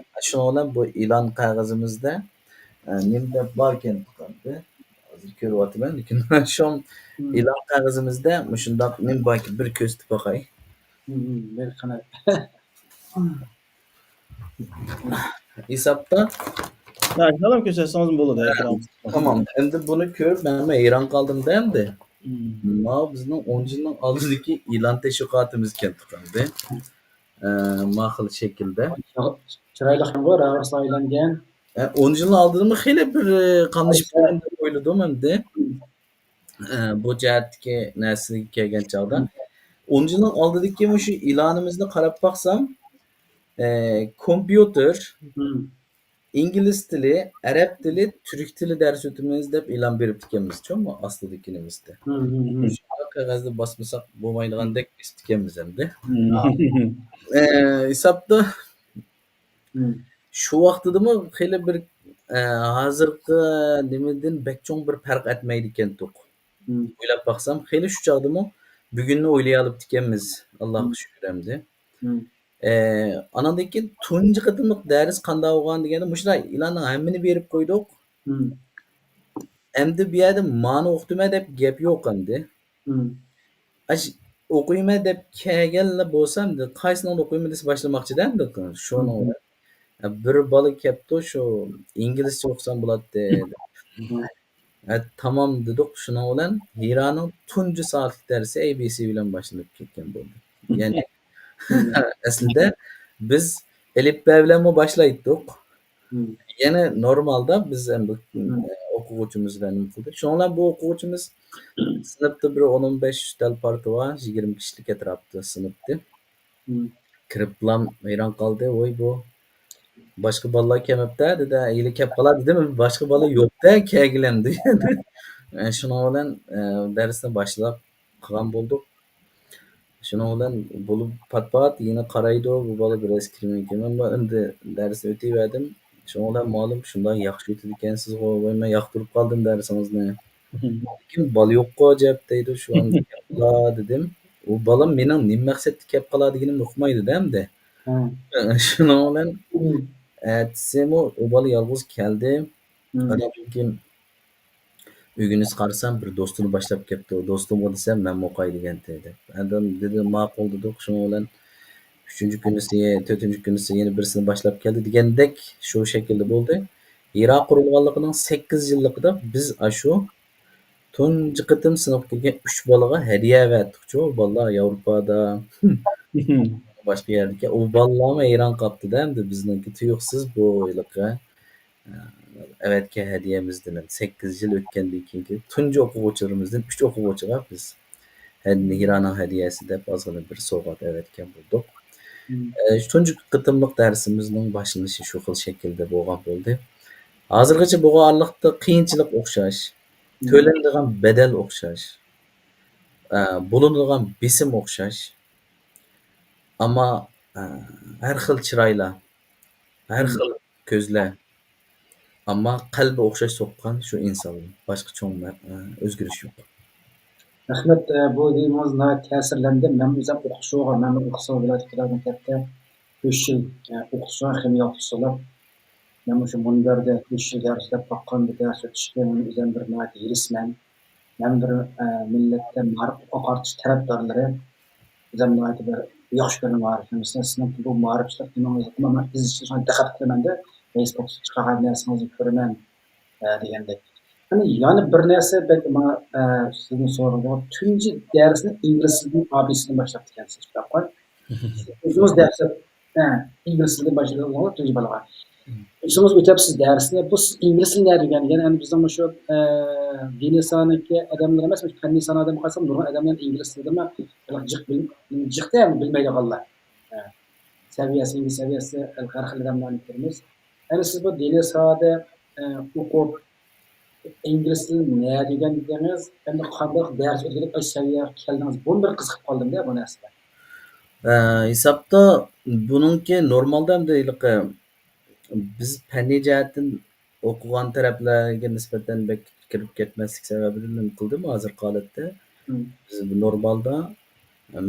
شۇنىڭ بىلەن بۇ ئېلان قەغىزىمىزدە، ئە، نېمە دەپ باركەن، ھازىر كۆرۈۋاتىمەن، لېكىن شۇ ئېلان قەغىزىمىزدە مۇشۇنداق نېمە باركەن، بىر كۆرسىتىپ باقاي. بىر قاراپ. ھېسابتا. ھە، شۇنداق كۆرسەتسىڭىزمۇ بولىدۇ، ئېكران. تامام. ئەمدى بۇنى كۆرۈپ مەنمۇ ھەيران قالدىم-دە ئەمدى. ماۋۇ بىزنىڭ ئون يىلنىڭ ئالدىدىكى ئېلان تەشۋىقاتىمىزكەن ئەمدى. ئە، ما خىل شەكىلدە. چىرايلىقكەنغۇ، رەۋەرسلار ئايلانغان. ئە، ئون يىلنىڭ ئالدىدىمۇ خېلى بىر، ئە، قاملىشىپ كەتكەن دەپ ئويلىدىم ئەمدى. ئە، بۇ جەھەتتىكى نەرسىگە كەلگەن چاغدا. ئون يىلنىڭ ئالدىدىكى مۇشۇ ئېلانىمىزنى قاراپ باقسام، ئە، كومپيۇتېر، ئىنگلىز تىلى، ئەرەب تىلى، تۈرك تىلى دەرس ئۆتىمىز دەپ ئېلان بېرىپتىكەنمىز، چۈشتىمۇ؟ ئاستىدىكى نېمىسىدە. مۇشۇ قەغەزنى باسمىساق بولمايدىغاندەك بېسىپتىكەنمىز ئەمدى. ئە، ھېسابتا شۇ ۋاقتىدىمۇ خېلى بىر، ئە، ھازىرقى نېمىدىن بەك چوڭ بىر پەرق ئەتمەيدىكەنتۇق. ئويلاپ باقسام، خېلى شۇ چاغدىمۇ بۈگۈننى ئويلىيالىپتىكەنمىز، ئاللاغا شۈكۈر ئەمدى. ئە، ئاناندىن كېيىن تۇنجى قېتىملىق دەرس قانداق بولغان دېگەندە، مۇشۇنداق ئېلاننىڭ ھەممىنى بېرىپ قويدۇق. ئەمدى بۇ يەردە مانا ئوقۇتىمەن دەپ گەپ يوق ئەمدى. ئاش-، ئوقۇيمەن دەپ كەلگەنلا بولسا، ئەمدى قايسىنىڭدا ئوقۇيمەن دېسە باشلىماقچىدە ئەمدى. شۇنىڭ بىلەن، ئە، بىر بالا كەپتۇ، شۇ ئىنگلىزچە ئوقۇسام بولاتتى. ھە، تامام دېدۇق. شۇنىڭ بىلەن ھىرانىڭ تۇنجى سائەتلىك دەرسى ئەي بى سى بىلەن باشلىنىپ كەتكەن بولدى. يەنى، ئەسلىدە بىز ئەلىپبە بىلەنمۇ باشلايتتۇق. يەنى نورمالدا بىز ئەمدى، ئوقۇغۇچىمىز بىلەن نېمە قىلدۇق. شۇنىڭ بىلەن بۇ ئوقۇغۇچىمىز سىنىپتا بىر ئون، ئون بەش، ئۈستەل، پارتا بار، يىگىرمە كىشىلىك ئەتراپتا سىنىپتى. كىرىپلام ھەيران قالدى. ۋوي، بۇ باشقا بالىلار كەلمەپتۇ دېدى. ھېلى كەپ قالار دېدىم، باشقا بالا يوقتە كەلگىلى ئەمدى. شۇنىڭ بىلەن، ئە، دەرسنى باشلاپ قىلغان بولدۇق. شۇنىڭ بىلەن بولۇپ پات-پات يەنە قارايدۇ، بۇ بالا بىرەرسى كىرمەيدىكەن. مەن ئەمدى دەرسنى ئۆتۈۋەردىم. شۇنىڭ بىلەن مۇئەللىم، شۇنداق ياخشى ئۆتىدىكەنسىزغۇ، ۋاي، مەن ياقتۇرۇپ قالدىم دەرسىڭىزنى. لېكىن بالا يوققۇ ئەجەب دەيدۇ، شۇ ئەمدى كەپ قالار دېدىم. ئۇ بالام مېنىڭ نېمە مەقسەتتە كەپ قالار دېگىنىمنى ئۇقمايدۇ-دە ئەمدى. شۇنىڭ بىلەن ئەتىسىمۇ ئۇ بالا يالغۇز كەلدى. ئاندىن كېيىن ئۆگىنىش قارىسام، بىر دوستىنى باشلاپ كەپتۇ. دوستۇمغا دېسەم، مەنمۇ ئوقاي دېگەنتى دەپ. ئاندىن دېدى، ماقۇل دېدۇق. شۇنىڭ بىلەن ئۈچىنچى كۈنىسى، تۆتىنچى كۈنىسى يەنە بىرسىنى باشلاپ كەلدى دېگەندەك شۇ شەكىلدە بولدى. ھىرا قۇرۇلغانلىقىنىڭ سەككىز يىللىقىدا بىز ئاشۇ تۇنجى قېتىم سىنىپقا كىرگەن ئۈچ بالىغا ھەدىيە ئەۋەتتۇقچۇ، بالىلار ياۋروپادا، باشقا يەردىكى. ئۇ بالىلارمۇ ھەيران قاپتۇ-دە، ئەمدى بىزنىڭكى تۇيۇقسىز بۇ ھېلىقى، ئە، ئەۋەتكەن ھەدىيەمىزدىن، سەككىز يىل ئۆتكەندىن كېيىنكى تۇنجى ئوقۇغۇچىلىرىمىزدىن ئۈچ ئوقۇغۇچىغا بىز ھەدىنى ھىرانىڭ ھەدىيەسى دەپ ئازغىنە بىر سوۋغات ئەۋەتكەن بولدۇق. ئە، تۇنجى قېتىملىق دەرسىمىزنىڭ باشلىنىشى شۇ خىل شەكىلدە بولغان بولدى. ھازىرغىچە بولغان ئارىلىقتا قىيىنچىلىق ئوخشاش، تۆلىنىدىغان بەدەل ئوخشاش، ئە، بولۇنىدىغان بېسىم ئوخشاش. ئەمما، ئە، ھەر خىل چىرايلار، ھەر خىل كۆزلەر، ئەمما قەلبى ئوخشاش سوققان شۇ ئىنسانلار. باشقا چوڭ مە-، ئە، ئۆزگىرىش يوق. رەھمەت، ئە، بۇ دېگىنىڭىز ناھايىتى تەسىرلەندىم. مەن ئۆزۈم ئوقۇتقۇچى بولغان، مەنمۇ ئوقۇتقۇچى بولغان ۋىلايەتتىكىلەر مەكتەپتە ئۈچ يىل، ئە، ئوقۇتقۇچى بولغان، خىمىيە ئوقۇتقۇچى بولۇپ، مەن مۇشۇ مۇنبەردە ئۈچ يىل دەرس ئۆتۈپ باققان، بۇ دەرس ئۆتۈشكە مەن ئۆزۈم بىر ناھايىتى ھېرىسمەن. مەن بىر، ئە، مىللەتتە مائارىپقا ئوق ئارتىش تەرەپدارلىرى، ئۆزۈم ناھايىتى بىر ياخشى كۆرىمەن مائارىپنى. مەسىلەن، سىزنىڭكى بۇ مائارىپچىلىق تېمىڭىزنى مەن ئىزچىل دىققەت قىلىمەن-دە، فېيسبۇكتا چىقارغان نەرسىڭىزنى كۆرىمەن، ئە، دېگەندەك. ئەنە يەنە بىر نەرسە بەك ماڭا، ئە، سىزنىڭ سورىغىنىڭىزغا، تۇنجى دەرسنى ئىنگلىز تىلىدىن، ئابېسىدىن باشلاپتىكەنسىز، شۇنداققۇ؟ ئۆزىڭىز دەرس، ئە، ئىنگلىز تىلىدىن باشلىدىڭىز تۇنجى بالىغا. ئۆتسىڭىز ئۆتەپسىز دەرسنى. بۇ سىز ئىنگلىز تىلى نەدە ئۆگەنگەن؟ يەنى بىزنىڭ مۇشۇ، ئە، دىنىي ساھەنىڭكى ئادەملىرى ئەمەس، مۇشۇ پەننىي ساھەنىڭ ئادەملىرى قارىسام، نۇرغۇن ئادەملەر ئىنگلىز تىلىدىمۇ جىق بىل-، جىق دە بىلمەيدىغانلار. ئە، سەۋىيەسى، ئىنگلىز سەۋىيەسى ھەر خىل ئادەملەرنى كۆرىمىز. يەنى سىز بۇ دىنىي ساھەدە، ئە، ئوقۇپ، ئىنگلىز تىلىنى نەدە ئۆگەندىڭىز؟ ئەمدى قانداق دەرس ئۆتكۈزۈپ ئاشۇ سەۋىيەگە كەلدىڭىز؟ بۇمۇ بىر قىزىقىپ قالدىم-دە بۇ نەرسىگە. ئە، ھېسابتا بۇنىڭكى نورمالدا ئەمدى ھېلىقى بىز پەننىي جەھەتتىن ئوقۇغان تەرەپلەرگە نىسبەتەن بەك كىرىپ كەتمەسلىك سەۋەبىدىن نېمە قىلدىم ھازىرقى ھالەتتە. مم. بىز نورمالدا،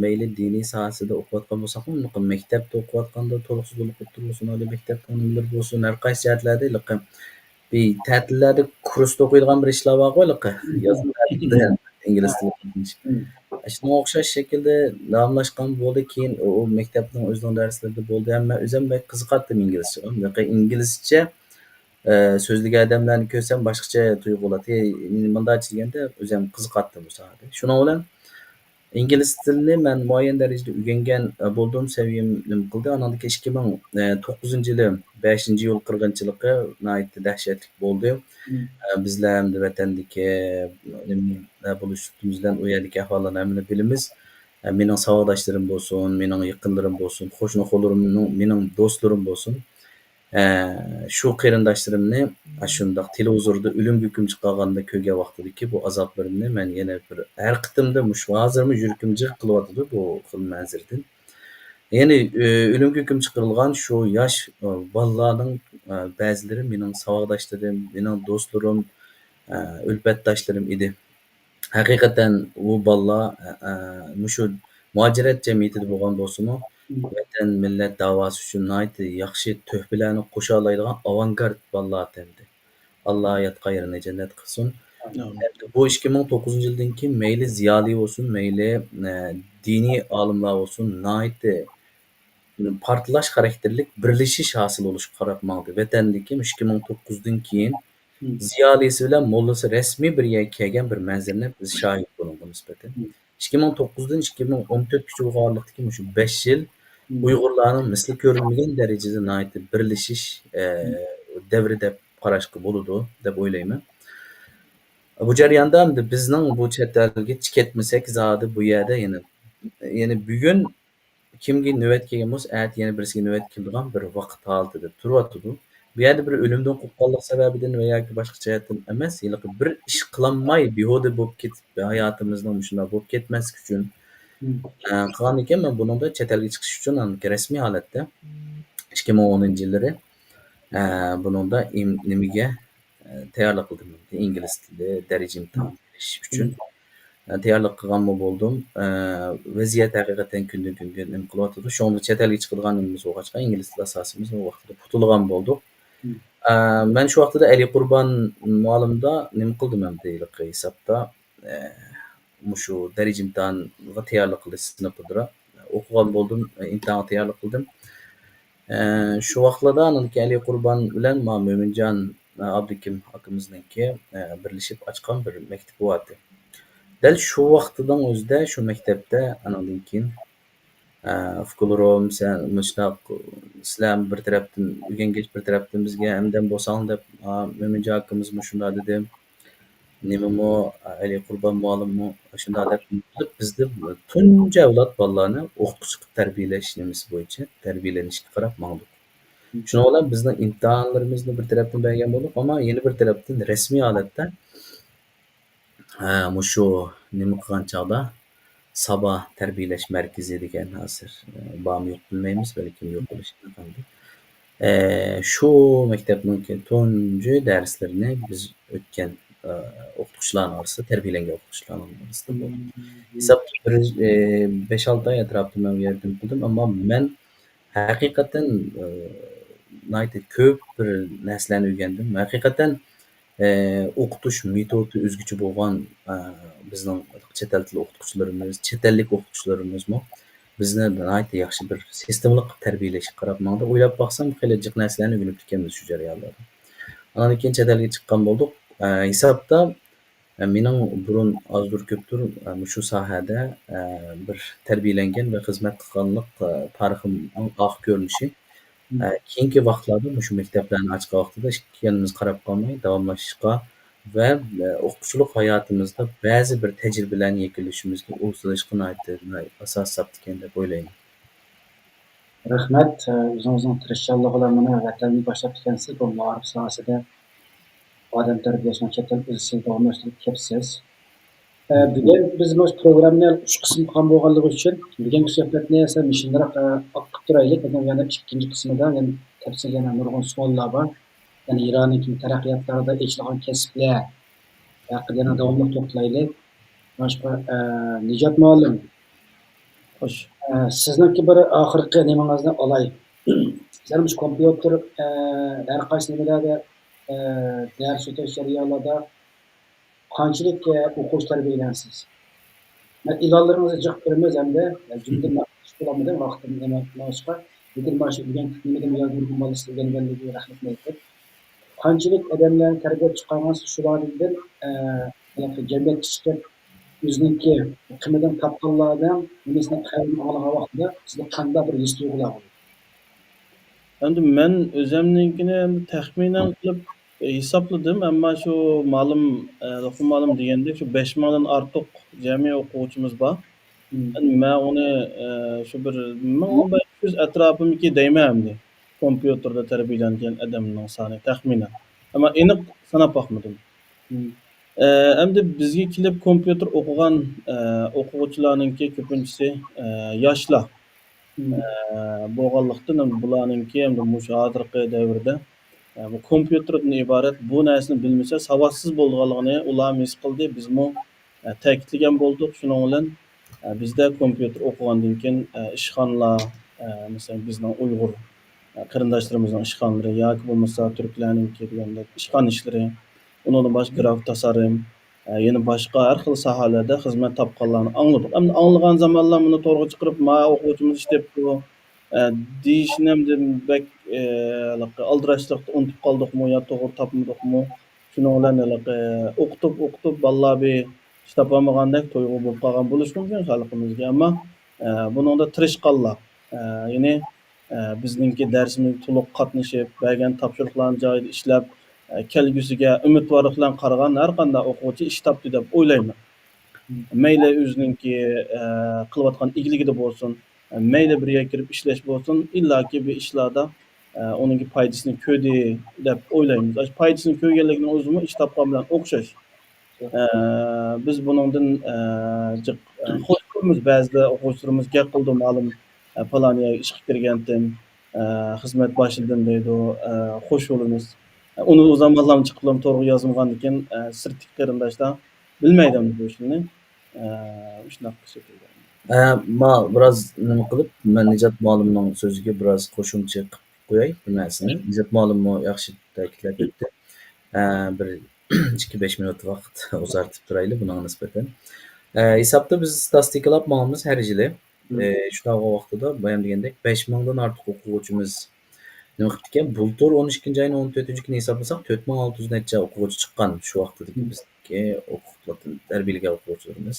مەيلى دىنىي ساھەسىدە ئوقۇۋاتقان بولساقمۇ، مەكتەپتە ئوقۇۋاتقاندا تولۇقسىز بولۇپ ئولتۇرۇپ بولسۇن، ئالىي مەكتەپنىڭ نېمىلىرى بولسۇن، ھەر قايسى جەھەتلەردە ھېلىقى بىر تەتىللەردە كۇرستا ئوقۇيدىغان بىر ئىشلار بارغۇ ھېلىقى. مم. يازغۇ تەتىلدە ئىنگلىز تىلى ئۆگىنىش. مم. شۇنىڭغا ئوخشاش شەكىلدە داۋاملاشقان بولدى. كېيىن ئۇ، ئۇ مەكتەپنىڭ ئۆزىنىڭ دەرسلىرىدە بولدى. ھەم مەن ئۆزۈم بەك قىزىقاتتىم ئىنگلىزچىغا. ھېلىقى ئىنگلىزچە ئە، سۆزلىگەن ئادەملەرنى كۆرسەم باشقىچە تۇيغۇ بولاتتى. مۇنداقچە دېگەندە، ئۆزۈم قىزىقاتتىم بۇ ساھەدە. شۇنىڭ بىلەن ئىنگلىز تىلىنى مەن مۇئەييەن دەرىجىدە ئۆگەنگەن، ئە، بولدۇم، سەۋىيەم نېمە قىلدى. ئانىڭدىن كېيىن ئىككى مىڭ توققۇزىنچى يىلى بەشىنچى ئىيۇل قىرغىنچىلىقى ناھايىتى دەھشەتلىك بولدى. مم. ئە، بىزلەر ئەمدى ۋەتەندىكى نېمە بولۇش سۈپىتىمىز بىلەن ئۇ يەردىكى ئەھۋاللارنى ھەممىنى بىلىمىز. ئە، مېنىڭ ساۋاقداشلىرىم بولسۇن، مېنىڭ يېقىنلىرىم بولسۇن، قوشنا قوللىرىمنىڭ، مېنىڭ دوستلىرىم بولسۇن. ئە، شۇ قېرىنداشلىرىمنى ئاشۇنداق تېلېۋىزوردا ئۆلۈمگە ھۆكۈم چىقارغاندا كۆرگەن ۋاقتىدىكى بۇ ئازابلىرىمنى مەن يەنە بىر ھەر قېتىمدا مۇشۇ ھازىرمۇ يۈرىكىم جىغ قىلىۋاتىدۇ بۇ خىل مەنزىرىدىن. يەنى، ئۆ-، ئۆلۈمگە ھۆكۈم چىقىرىلغان شۇ ياش، ئە، بالىلارنىڭ، ئە، بەزىلىرى مېنىڭ ساۋاقداشلىرىم، مېنىڭ دوستلىرىم، ئە، ئۈلپەتداشلىرىم ئىدى. ھەقىقەتەن ئۇ بالىلار، ئە، ئە، مۇشۇ مۇھاجىرەت جەمئىيىتىدە بولغان بولسىمۇ، مم. ۋەتەن، مىللەت داۋاسى ئۈچۈن ناھايىتى ياخشى تۆھپىلەرنى قوشالايدىغان ئاۋانگارت بالىلار ئىدى. ئاللا ياتقان يېرىنى جەننەت قىلسۇن. ئامىن. ئەمدى بۇ ئىككى مىڭ توققۇزىنچى يىلدىن كېيىن مەيلى زىيالىي بولسۇن، مەيلى، ئە، دىنىي ئالىملار بولسۇن، ناھايىتى پارتلاش خاراكتېرلىك بىرلىشىش ھاسىل بولۇشقا قاراپ ماڭدى. ۋەتەندىكى ئىككى مىڭ توققۇزدىن كېيىن مم. زىيالىيسى بىلەن موللىسى رەسمىي بىر يەرگە كەلگەن بىر مەنزىرىنى بىز شاھىت بۇنىڭغا نىسبەتەن. مم. ئىككى مىڭ توققۇزدىن ئىككى مىڭ ئون تۆتكىچە بولغان ئارىلىقتىكى مۇشۇ بەش يىل مم. ئۇيغۇرلارنىڭ مىسلى كۆرۈلمىگەن دەرىجىدە ناھايىتى بىرلىشىش، ئە، مم. دەۋرى دەپ قاراشقا بولىدۇ دەپ ئويلايمەن. بۇ جەرياندا ئەمدى بىزنىڭ بۇ چەت ئەلگە چىقىپ كەتمىسەك زادى بۇ يەردە يەنە، يەنە بۈگۈن كىمگە نۆۋەت كەلگەن بولسا، ئەتە يەنە بىرسىگە نۆۋەت كېلىدىغان بىر ۋاقىت ھالىتىدە تۇرۇۋاتىدۇ. بۇ يەردە بىر ئۆلۈمدىن قورققانلىق سەۋەبىدىن ۋە ياكى باشقا جەھەتتىن ئەمەس، ھېلىقى بىر ئىش قىلالماي، بىھۇدە بولۇپ كېتىپ، ھاياتىمىزنىڭ مۇشۇنداق بولۇپ كەتمەسلىكى ئۈچۈن، مم. ئە، قىلغاندىكىن، مەن بۇنىڭدا چەت ئەلگە چىقىش ئۈچۈن رەسمىي ھالەتتە ئىككى مىڭ ئونىنچى يىللىرى، ئە، بۇنىڭدا ئىم-، نېمىگە، ئە، تەييارلىق قىلدىم. ئىنگلىز تىلى دەرىجە ئىمتىھان بېرىش ئۈچۈن. ئە، تەييارلىق قىلغانمۇ بولدۇم. ئە، ۋەزىيەت ھەقىقەتەن كۈندىن كۈنگە نېمە قىلىۋاتىدۇ. شۇڭا بۇ چەت ئەلگە چىقىدىغان نېمىمىز بولغاچقا، ئىنگلىز تىلى ئاساسىمىز بۇ ۋاقتىدا پۇتىلىغان بولدۇق. مم. ئە، مەن شۇ ۋاقتىدا ئەلى قۇربان مۇئەللىمدا نېمە قىلدىم ئەمدى ھېلىقى ھېسابتا، ئە، مۇشۇ دەرىجە ئىمتىھانغا تەييارلىق قىلىش سىنىپىدا ئوقۇغان بولدۇم، ئىمتىھانغا تەييارلىق قىلدىم. ئە، شۇ ۋاقىتلاردا ئاندىن كېيىن ئەلى قۇربان بىلەن ما مۆمىنجان، ئە، ئابدۇكىم ئاكىمىزنىڭكى، ئە، بىرلىشىپ ئاچقان بىر مەكتىپى بار ئىدى. دەل شۇ ۋاقىتنىڭ ئۆزىدە شۇ مەكتەپتە ئاندىن كېيىن، ئە، ئۇكىلىرىم، سەن مۇشۇنداق، سىلەر بىر تەرەپتىن ئۆگەنگەچ بىر تەرەپتىن بىزگە ھەمدەم بولساڭ دەپ، ئا، مۆمىنجان ئاكىمىز مۇشۇنداق دېدى. نېمىمۇ، ئەلى قۇربان مۇئەللىممۇ ئاشۇنداق دەپ قىلىپ، بىزدە تۇنجى ئەۋلاد بالىلارنى ئوقۇتقۇچى قىلىپ تەربىيەلەش نېمىسى بويىچە تەربىيەلىنىشكە قاراپ ماڭدۇق. شۇنىڭ بىلەن بىزنىڭ ئىمتىھانلىرىمىزنى بىر تەرەپتىن بەرگەن بولدۇق، ئەمما يەنە بىر تەرەپتىن رەسمىي ھالەتتە، ئە، مۇشۇ نېمە قىلغان چاغدا سابا تەربىيەلەش مەركىزى دېگەن ھازىر، ئە، بارمۇ يوق بىلمەيمىز، بەلكىم يوق بولۇشى مۇمكىن. ئە، شۇ مەكتەپنىڭكى تۇنجى دەرسلىرىنى بىز ئۆتكەن، ئە، ئوقۇتقۇچىلارنىڭ ئارىسىدا، تەربىيەلەنگەن ئوقۇتقۇچىلارنىڭ ئارىسىدا بولدى. ھېسابتا بىر، ئە، بەش-ئالتە ئاي ئەتراپىدا مەن ئۇ يەردە نېمە قىلدىم، ئەمما مەن ھەقىقەتەن، ئە، ناھايىتى كۆپ بىر نەرسىلەرنى ئۆگەندىم. ھەقىقەتەن، ئە، ئوقۇتۇش مېتودى ئۆزگىچە بولغان، ئە، بىزنىڭ چەت ئەل تىلى ئوقۇتقۇچىلىرىمىز، چەت ئەللىك ئوقۇتقۇچىلىرىمىزمۇ بىزنى ناھايىتى ياخشى بىر سىستېمىلىق تەربىيەلەشكە قاراپ ماڭدى. ئويلاپ باقسام، خېلى جىق نەرسىلەرنى ئۆگىنىپتىكەنمىز شۇ جەريانلاردا. ئاندىن كېيىن چەت ئەلگە چىققان بولدۇق. ئە، ھېسابتا، ئە، مېنىڭ بۇرۇن ئازدۇر كۆپتۇر، ئە، مۇشۇ ساھەدە، ئە، بىر تەربىيەلەنگەن ۋە خىزمەت قىلغانلىق، ئە، تارىخىمنىڭ ئاق كۆرۈنۈشى. ئە، كېيىنكى ۋاقىتلاردا مۇشۇ مەكتەپلەرنى ئاچقان ۋاقتىدا ئىككى يېنىمىز قاراپ قالماي داۋاملىشىشقا ۋە، ئە، ئوقۇتقۇچىلىق ھاياتىمىزدا بەزى بىر تەجرىبىلەرنى يەكۈنلىشىمىزگە ئۇل سېلىشقا ناھايىتى، ناھايىتى ئاساسىي ھېسابتىكەن دەپ ئويلايمەن. رەھمەت. ئۆزىڭىزنىڭ تىرىشچانلىقى بىلەن مانا ۋەتەننى باشلاپ كەلگەنسىز، بۇ مائارىپ ساھەسىدە ئادەم تەربىيەسىنىڭ چەت ئەل ئىزچىل داۋاملاشتۇرۇپ كەپسىز. ئە، بۈگۈن بىز مۇشۇ پروگراممىنى ئۈچ قىسىم قىلغان بولغانلىقى ئۈچۈن، بۈگۈنكى سۆھبەتنى سەل مۇشۇندىراق، ئە، ئاققۇزۇپ تۇرايلى. بۈگۈن يەنە ئىككىنچى قىسمىدا يەنە تەپسىلىي يەنە نۇرغۇن سوئاللار بار. يەنە ئىراننىڭ تەرەققىياتلىرىدا ئېچىلغان كەسىپلەر ھەققىدە يەنە داۋاملىق توختىلايلى. باشقا، ئە، نىجات مۇئەللىم. خوش. ئە، سىزنىڭكى بىر ئاخىرقى نېمىڭىزنى ئالاي. سىلەر مۇشۇ كومپيۇتېر، ئە، ھەر قايسى نېمىلەردە، ئە، دەرس ئۆتۈش جەريانلىرىدا قانچىلىك، ئە، ئوقۇغۇچى تەربىيەلەيسىز؟ مەن ئېلانلىرىڭىزنى جىق كۆرىمىز ھەمدە، ئە، جۈملىدىن مەخپىي بولالمىدىم ۋاقتىم نېمە قىلمىغاچقا. لېكىن مانا شۇ دېگەن نېمىدىن يازدۇرغان بالىسى ئۆگەنگەنلىكىگە رەھمەتنى ئېيتىپ، قانچىلىك ئادەملەرنى تەربىيەلەپ چىققانسىز، شۇلاردىن، ئە، جەمئىيەتكە چىقىپ، ئۆزىنىڭكى قىممىتىنى تاپقانلاردىن نېمىسىنى قەدرىنى ئاڭلىغان ۋاقتىدا سىزدە قانداق بىر ھېس تۇيغۇلار بولىدۇ؟ ئەمدى مەن ئۆزەمنىڭكىنى ئەمدى تەخمىنەن قىلىپ ھېسابلىدىم، ئەمما شۇ مالىم، ئە، لوقمان مالىم دېگەندەك، شۇ بەش مىڭدىن ئارتۇق جەمئىي ئوقۇغۇچىمىز بار. مم. يەنى مەن ئۇنى، ئە، شۇ بىر مىڭ، بەش يۈز ئەتراپىمىكى دەيمەن ئەمدى. كومپيۇتېردا تەربىيەلەنگەن ئادەمنىڭ سانى تەخمىنەن. ئەمما ئېنىق ساناپ باقمىدىم. مم. ئە، ئەمدى بىزگە كېلىپ كومپيۇتېر ئوقۇغان، ئە، ئوقۇغۇچىلارنىڭكى كۆپىنچىسى، ئە، ياشلار. مم. ئە، بولغانلىقتىن، ئەمدى بۇلارنىڭكى ئەمدى مۇشۇ ھازىرقى دەۋردە، ئە، بۇ كومپيۇتېردىن ئىبارەت بۇ نەرسىنى بىلمىسە ساۋاتسىز بولىدىغانلىقىنى ئۇلارمۇ ھېس قىلدى، بىزمۇ، ئە، تەكىتلىگەن بولدۇق. شۇنىڭ بىلەن، ئە، بىزدە كومپيۇتېر ئوقۇغاندىن كېيىن، ئە، ئىشخانىلار، ئە، مەسىلەن، بىزنىڭ ئۇيغۇر، ئە، قېرىنداشلىرىمىزنىڭ ئىشخانىلىرى ياكى بولمىسا تۈركلەرنىڭكى دېگەندەك ئىشخانا ئىشلىرى، ئۇنىڭدىن باشقا گرافىك تاسارىم، ئە، يەنە باشقا ھەر خىل ساھەلەردە خىزمەت تاپقانلارنى ئاڭلىدۇق. ئەمدى ئاڭلىغان زامانلار مۇنى تورغا چىقىرىپ، ما ئوقۇغۇچىمىز ئىش تېپىپتۇ، ئە، دېيىشنى ئەمدى بەك، ئە، ھېلىقى ئالدىراشلىقتا ئۇنتۇپ قالدۇقمۇ يا توغرا تاپمىدۇقمۇ؟ شۇنىڭ بىلەن ھېلىقى ئوقۇتۇپ، ئوقۇتۇپ، بالىلار بىر ئىش تاپالمىغاندەك تۇيغۇ بولۇپ قالغان بولۇشى مۇمكىن خەلقىمىزگە. ئەمما، ئە، بۇنىڭدا تىرىشقانلار، ئە، يەنى، ئە، بىزنىڭكى دەرسىمىزگە تولۇق قاتنىشىپ، بەرگەن تاپشۇرۇقلارنى جايىدا ئىشلەپ، ئە، كەلگۈسىگە ئۈمىدۋارلىق بىلەن قارىغان ھەر قانداق ئوقۇغۇچى ئىش تاپتى دەپ ئويلايمەن. مەيلى ئۆزىنىڭكى، ئە، قىلىۋاتقان ئىگىلىكىدە بولسۇن، ئە، مەيلى بىر يەرگە كىرىپ ئىشلەش بولسۇن، ئىللاكى بىر ئىشلاردا، ئە، ئۇنىڭكى پايدىسىنى كۆردى دەپ ئويلايمىز. ئاشۇ پايدىسىنى كۆرگەنلىكنىڭ ئۆزىمۇ ئىش تاپقان بىلەن ئوخشاش. ئە، بىز بۇنىڭدىن، ئە، جىق، ئە، خوش بولىمىز. بەزىدە ئوقۇغۇچىلىرىمىز گەپ قىلىدۇ، مالىم، ئە، پالان يەرگە ئىشقا كىرگەنتىم، ئە، خىزمەت باشلىدىم دەيدۇ، ئە، خوش بولىمىز. ئۇنى ئۇ زامانلارمۇ چىقىپلام تورغا يازمىغاندىكىن، ئە، سىرتتىكى قېرىنداشلار بىلمەيدۇ بۇ ئىشنى. ئە، شۇنداق قىلىش كېرەك. ئە، ما بىراز نېمە قىلىپ، مەن نىجات مۇئەللىمنىڭ سۆزىگە بىراز قوشۇمچە قىلىپ قوياي بىر نەرسىنى. نىجات مۇئەللىممۇ ياخشى تەكىتلەپ ئۆتتى. ئە، بىر ئىككى بەش مىنۇت ۋاقىت ئۇزارتىپ تۇرايلى بۇنىڭغا نىسبەتەن. ئە، ھېسابتا بىز ستاتىستىكىلاپ ماڭىمىز ھەر يىلى. ئە، شۇنداق بولغان ۋاقتىدا بايام دېگەندەك بەش مىڭدىن ئارتۇق ئوقۇغۇچىمىز نېمە قىپتىكەن، بۇلتۇر ئون ئىككىنچى ئاينىڭ ئون تۆتىنچى كۈنى ھېسابلىساق، تۆت مىڭ ئالتە يۈز نەچچە ئوقۇغۇچى چىققان شۇ ۋاقىتتىكى بىزنىڭكى ئوقۇتقۇچىلار، تەربىيەلىگەن ئوقۇغۇچىلىرىمىز.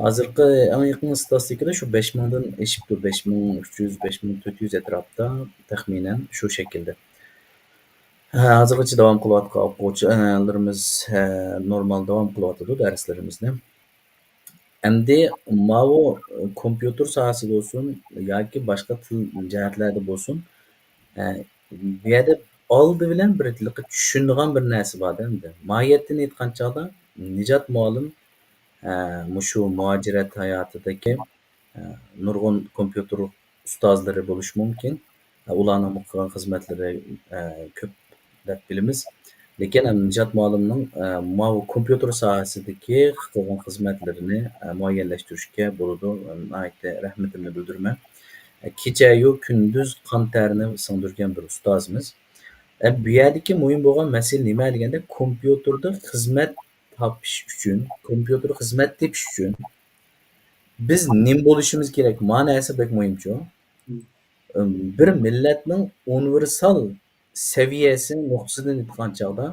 ھازىرقى ئەڭ يېقىنقى ستاتىستىكىدا شۇ بەش مىڭدىن ئېشىپتۇ، بەش مىڭ ئۈچ يۈز، بەش مىڭ تۆت يۈز ئەتراپىدا تەخمىنەن شۇ شەكىلدە. ھە، ھازىرغىچە داۋام قىلىۋاتقان ئوقۇغۇچىلىرىمىز، ھە، نورمال داۋام قىلىۋاتىدۇ دەرسلىرىمىزنى. ئەمدى ماۋۇ كومپيۇتېر ساھەسىدە بولسۇن ياكى باشقا تىل جەھەتلەردە بولسۇن، ئە، بۇ يەردە ئالدى بىلەن بىر چۈشىنىدىغان بىر نەرسە بار-دە ئەمدى. ماھىيەتتىن ئېيتقان چاغدا نىجات مۇئەللىم، ئە، مۇشۇ مۇھاجىرەت ھاياتىدىكى، ئە، نۇرغۇن كومپيۇتېر ئۇستازلىرى بولۇشى مۇمكىن. ئە، ئۇلارنىڭمۇ قىلغان خىزمەتلىرى، ئە، كۆپ دەپ بىلىمىز. لېكىن، ئە، نىجات مۇئەللىمنىڭ، ئە، ماۋۇ كومپيۇتېر ساھەسىدىكى قىلغان خىزمەتلىرىنى، ئە، مۇئەييەنلەشتۈرۈشكە بولىدۇ. ئە، ناھايىتى رەھمىتىمنى بىلدۈرىمەن. ئە، كېچەيۇ كۈندۈز قان تەرىنى سىڭدۈرگەن بىر ئۇستازىمىز. ئە، بۇ يەردىكى مۇھىم بولغان مەسىلە نېمە دېگەندە، كومپيۇتېردا خىزمەت تاپىش ئۈچۈن، كومپيۇتېردا خىزمەت تېپىش ئۈچۈن بىز نېمە بولۇشىمىز كېرەك؟ ما نەرسە بەك مۇھىمچۇ. مم. ئىم، بىر مىللەتنىڭ ئۇنىۋېرسال سەۋىيەسى نۇقتىسىدىن ئېيتقان چاغدا،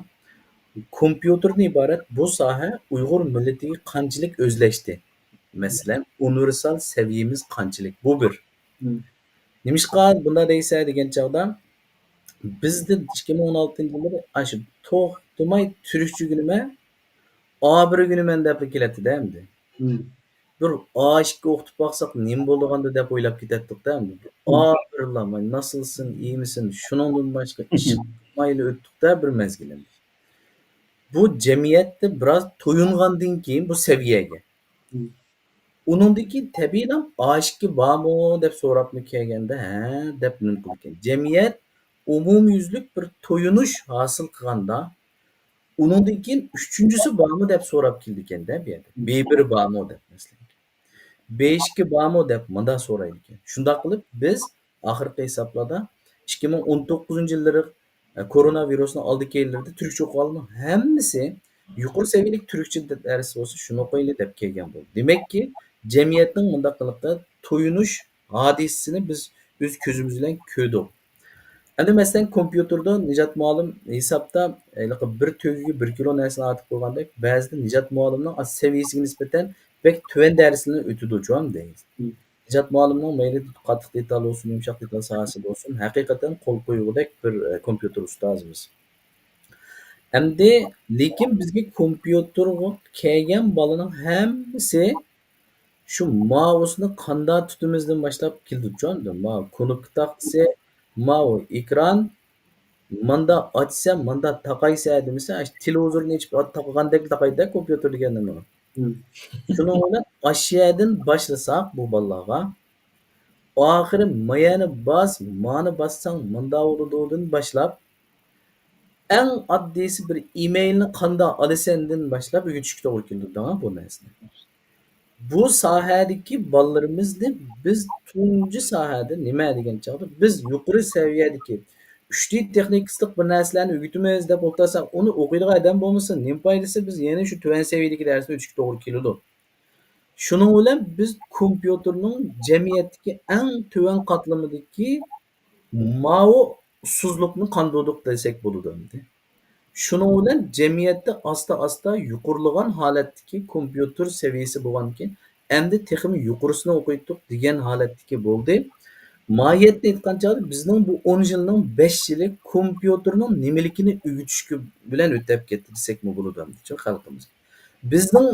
كومپيۇتېردىن ئىبارەت بۇ ساھە ئۇيغۇر مىللىتىگە قانچىلىك ئۆزلەشتى؟ مەسىلەن، ئۇنىۋېرسال سەۋىيەمىز قانچىلىك؟ بۇ بىر. مم. نېمىشقا بۇنداق دەيسەن دېگەن چاغدا، بىزدە ئىككى مىڭ ئون ئالتىنچى يىللىرى ئاشۇ توختىماي تۈركچە ئۆگىنىمەن، ئا بىر ئۆگىنىمەن دەپلا كېلەتتىدە ئەمدى. بىر ئا ئىككى ئوقۇتۇپ باقساق نېمە بولىدىغاندۇ دەپ ئويلاپ كېتەتتۇقتا ئەمدى. ئا بىرلا، مانا، ناسىلسىن، ئىمىسىن، شۇنىڭدىن باشقا ئىش قىلمايلا ئۆتتۇقتە بىر مەزگىل ئەمدى. بۇ جەمئىيەتتە بىراز تويۇنغاندىن كېيىن بۇ سەۋىيەگە. ئۇنىڭدىن كېيىن تەبىئىيلا ئا ئىككى بارمۇ دەپ سوراپمۇ كەلگەندە، ھە دەپ نېمە قىلىدىكەن. جەمئىيەت ئومۇميۈزلۈك بىر تويۇنۇش ھاسىل قىلغاندا، ئۇنىڭدىن كېيىن ئۈچىنچىسى بارمۇ دەپ سوراپ كېلىدىكەندە بۇ يەردە. بى بىر بارمۇ دەپ مەسىلەن. بى ئىككى بارمۇ دەپ مۇنداق سورايدىكەن. شۇنداق قىلىپ بىز ئاخىرقى ھېسابلاردا ئىككى مىڭ ئون توققۇزىنچى يىللىرى، ئە، كورونا ۋىرۇسنىڭ ئالدىكى يىللىرىدا تۈركچە ئوقۇغانلارنىڭ ھەممىسى يۇقىرى سەۋىيەلىك تۈركچە دەرس بولسا شۇنى ئوقۇيلى دەپ كەلگەن بولدى. دېمەككى، جەمئىيەتنىڭ مۇنداق قىلىقتا تويۇنۇش ھادىسىسىنى بىز ئۆز كۆزىمىز بىلەن كۆردۇق. ئەمدى مەسىلەن، كومپيۇتېردا نىجات مۇئەللىم ھېسابتا، ھېلىقى بىر تۆگىگە بىر كىلو نەرسىنى ئارتىپ قويغاندەك، بەزىدە نىجات مۇئەللىمنىڭ سەۋىيەسىگە نىسبەتەن بەك تۆۋەن دەرسلىرىنى ئۆتىدۇ، جۇۋان دەيمىز. نىجات مۇئەللىمنىڭ مەيلى قاتتىق دېتال بولسۇن، يۇمشاق دېتال ساھەسى بولسۇن، ھەقىقەتەن قول قويغۇدەك بىر، ئە، كومپيۇتېر ئۇستازىمىز. ئەمدى، لېكىن بىزگە كومپيۇتېرغا كەلگەن بالىنىڭ ھەممىسى شۇ ماۋۇسىنى قانداق تۇتىمىزدىن باشلاپ كېلىدۇچۇ، ماۋۇ كۇنۇپكا تاختىسى، ماۋۇ ئېكران، ماندا ئاچسا، ماندا تاقايسا دېمىسە، ئاشۇ تېلېۋىزورنى ئېچىپ تاقىغاندەك تاقايدۇ-دە كومپيۇتېر دېگەندە مانا. شۇنىڭ بىلەن ئاشۇ يەردىن باشلىساق بۇ بالىلارغا، ئاخىرى مايەنى باس، مانى باسساڭ ماندا بولىدۇدىن باشلاپ، ئەڭ ئاددىيسى بىر ئىمېيلنى قانداق ئالىسەندىن باشلاپ ئۆگىتىشكە توغرا كېلىدۇ دەڭا بۇ نەرسىنى. بۇ ساھەدىكى بالىلىرىمىزنى بىز تۇنجى ساھەدە نېمە دېگەن چاغدا بىز يۇقىرى سەۋىيەدىكى ئۈچ دى تېخنىكىسلىق بىر نەرسىلەرنى ئۆگىتىمىز دەپ ئولتۇرساق، ئۇنى ئوقۇيدىغان ئادەم بولمىسا نېمە پايدىسى؟ بىز يەنە شۇ تۆۋەن سەۋىيەدىكى دەرسنى ئۆتۈشكە توغرا كېلىدۇ. شۇنىڭ بىلەن بىز كومپيۇتېرنىڭ جەمئىيەتتىكى ئەڭ تۆۋەن قاتلىمىدىكى ماۋۇ ئۇسسۇزلۇقنى قاندۇردۇق دېسەك بولىدۇ ئەمدى. شۇنىڭ بىلەن جەمئىيەتتە ئاستا-ئاستا يۇقىرىلىغان ھالەتتىكى كومپيۇتېر سەۋىيەسى بولغاندىكىن، ئەمدى تېخىمۇ يۇقىرىسىنى ئوقۇيتتۇق دېگەن ھالەتتىكى بولدى. ماھىيەتنى ئېيتقان چاغدا بىزنىڭ بۇ ئون يىلنىڭ بەش يىلى كومپيۇتېرنىڭ نېمىلىكىنى ئۆگىتىشكە بىلەن ئۆتەپ كەتتى دېسەكمۇ بولىدۇ ئەمدى خەلقىمىزگە. بىزنىڭ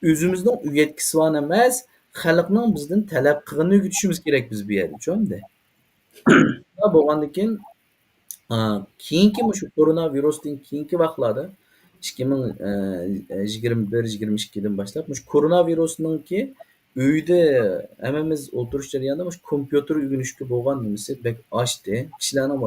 ئۆزىمىزنىڭ ئۆگەتكۈسى بار ئەمەس، خەلقنىڭ بىزدىن تەلەپ قىلغىنىنى ئۆگىتىشىمىز كېرەك بىز بۇ يەردە، چۈشەندى؟ شۇنداق بولغاندىن كېيىن، ئا، كېيىنكى مۇشۇ كورونا ۋىرۇستىن كېيىنكى ۋاقىتلاردا، ئىككى مىڭ يىگىرمە بىر، يىگىرمە ئىككىدىن باشلاپ، مۇشۇ كورونا ۋىرۇسنىڭكى ئۆيدە ھەممىمىز ئولتۇرۇش جەريانىدا مۇشۇ كومپيۇتېر ئۆگىنىشكە بولغان نېمىسى بەك ئاشتى. كىشىلەرنىڭ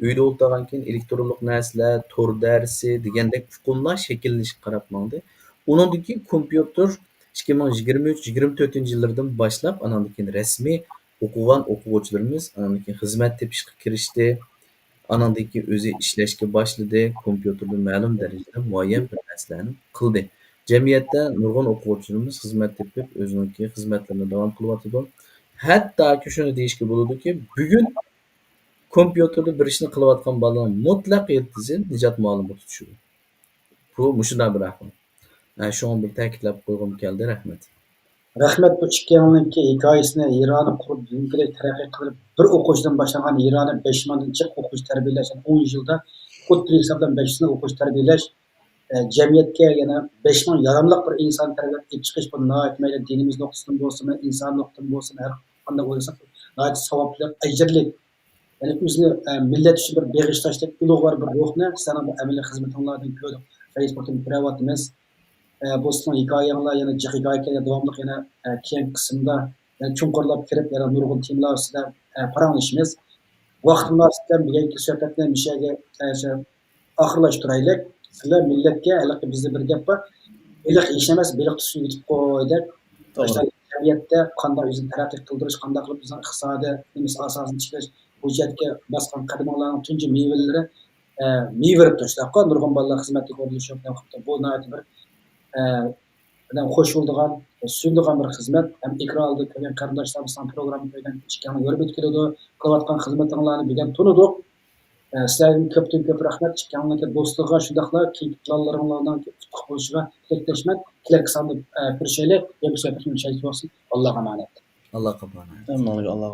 ئۆيدە ئولتۇرغان كېيىن ئېلېكترونلۇق نەرسىلەر، تور دەرسى دېگەندەك ئۇقۇملار شەكىللىنىشكە قاراپ ماڭدى. ئۇنىڭدىن كېيىن كومپيۇتېر ئىككى مىڭ يىگىرمە ئۈچ، يىگىرمە تۆتىنچى يىللىرىدىن باشلاپ، ئاناندىن كېيىن رەسمىي ئوقۇغان ئوقۇغۇچىلىرىمىز ئاناندىن كېيىن خىزمەت تېپىشقا كىرىشتى. ئاناندىن كېيىن ئۆزى ئىشلەشكە باشلىدى. كومپيۇتېردا مەلۇم دەرىجىدە مۇئەييەن بىر نەرسىلەرنى قىلدى. جەمئىيەتتە نۇرغۇن ئوقۇغۇچىلىرىمىز خىزمەت تېپىپ، ئۆزىنىڭكى خىزمەتلىرىنى داۋام قىلىۋاتىدۇ. ھەتتاكى شۇنى دېيىشكە بولىدۇكى، بۈگۈن كومپيۇتېردا بىر ئىشنى قىلىۋاتقان بالىنىڭ مۇتلەق يىلتىزى نىجات مۇئەللىمگە تۇتىشىدۇ. بۇ مۇشۇنداق بىر ئەھۋال. ھە، شۇڭا بىر تەكىتلەپ قويغۇم كەلدى. رەھمەت. رەھمەت، بۇ ئىككىڭلارنىڭكى ھېكايىسىنى، ئىرانى قۇرۇپ، دېگۈدەك تەرەققىي قىلىپ، بىر ئوقۇغۇچىدىن باشلانغان ئىرانى بەش مىڭدىن جىق ئوقۇغۇچى تەربىيەلەش، ئون يىلدا ئوتتۇرا ھېسابلان بەش يۈز ئوقۇغۇچى تەربىيەلەش، ئە، جەمئىيەتكە يەنە بەش مىڭ ياراملىق بىر ئىنسان تەربىيەلەپ ئېلىپ چىقىش، بۇ ناھايىتى مەيلى دىنىمىز نۇقتىسىدىن بولسۇن، ئىنسان نۇقتىدىن بولسۇن، ھەر قانداق ئويلىساق، ناھايىتى ساۋابلىق، ئەجىرلىك. يەنى ئۆزىنى، ئە، مىللەت ئۈچۈن بىر بېغىشلاشتەك ئۇلۇغۋار بىر روھنى سىلەرنىڭ بۇ ئەمەلىي خىزمىتىڭلاردىن كۆردۇق، فەيسبۇكتىن كۆرۈۋاتىمىز. ئە، بۇ سىزنىڭ ھېكايەڭلار يەنە جىق ھېكايە ئىكەن، داۋاملىق يەنە، ئە، كېيىنكى قىسىمدا يەنە چوڭقۇرلاپ كىرىپ، يەنە نۇرغۇن تېمىلار ئۈستىدە، ئە، پاراڭلىشىمىز. ۋاقىت مۇناسىۋىتى بىلەن بۈگۈنكى سۆھبەتنى مۇشۇ يەرگە، ئە، شۇ ئاخىرلاشتۇرايلى. سىلەر مىللەتكە ھېلىقى بىزدە بىر گەپ بار، «بېلىق ھېش ئەمەس، بېلىق تۇتسا يۇتۇپ قوي» دەپ. توغرا. مۇشۇنداق جەمئىيەتتە قانداق ئۆزىنى تەرەققىي قىلدۇرۇش، قانداق قىلىپ بىزنىڭ ئىقتىسادىي نېمىسى ئاساسىنى تىكلەش، بۇ جەھەتكە باسقان قەدىمىڭلارنىڭ تۇنجى مېۋىلىرى، ئە، مېۋە بېرىپ تۇرۇشتاققۇ، نۇرغۇن بالىلار خىزمەتكە ئورۇنلىشىپ، بۇ ناھايىتى بىر، ئە، ئادەم خوش بولىدىغان، سۆيۈنىدىغان بىر خىزمەت. ھەم ئېكران ئالدىدا كۆرگەن قېرىنداشلار، بىزنىڭ پروگرامما كۆرگەن ئىككىڭلارنىڭ ھۆرمىتى كېلىدۇ. قىلىۋاتقان خىزمىتىڭلارنى بۈگۈن تونۇدۇق. ئە، سىلەردىن كۆپتىن كۆپ رەھمەت. ئىككىڭلارنىڭكى دوستلۇقىغا، شۇنداقلا كېيىنكى پىلانلىرىڭلارنىڭكى ئۇتۇق بولۇشىغا تىلەكداشمەن. كېلەركى ساندا، ئە، كۆرۈشەيلى. يەنە بۇ سۆھبەتنى مۇشۇ يەردە بولسۇن. ئاللاغا ئامانەت. ئاللاغا ئامانەت. ئامىن. ئاللاغا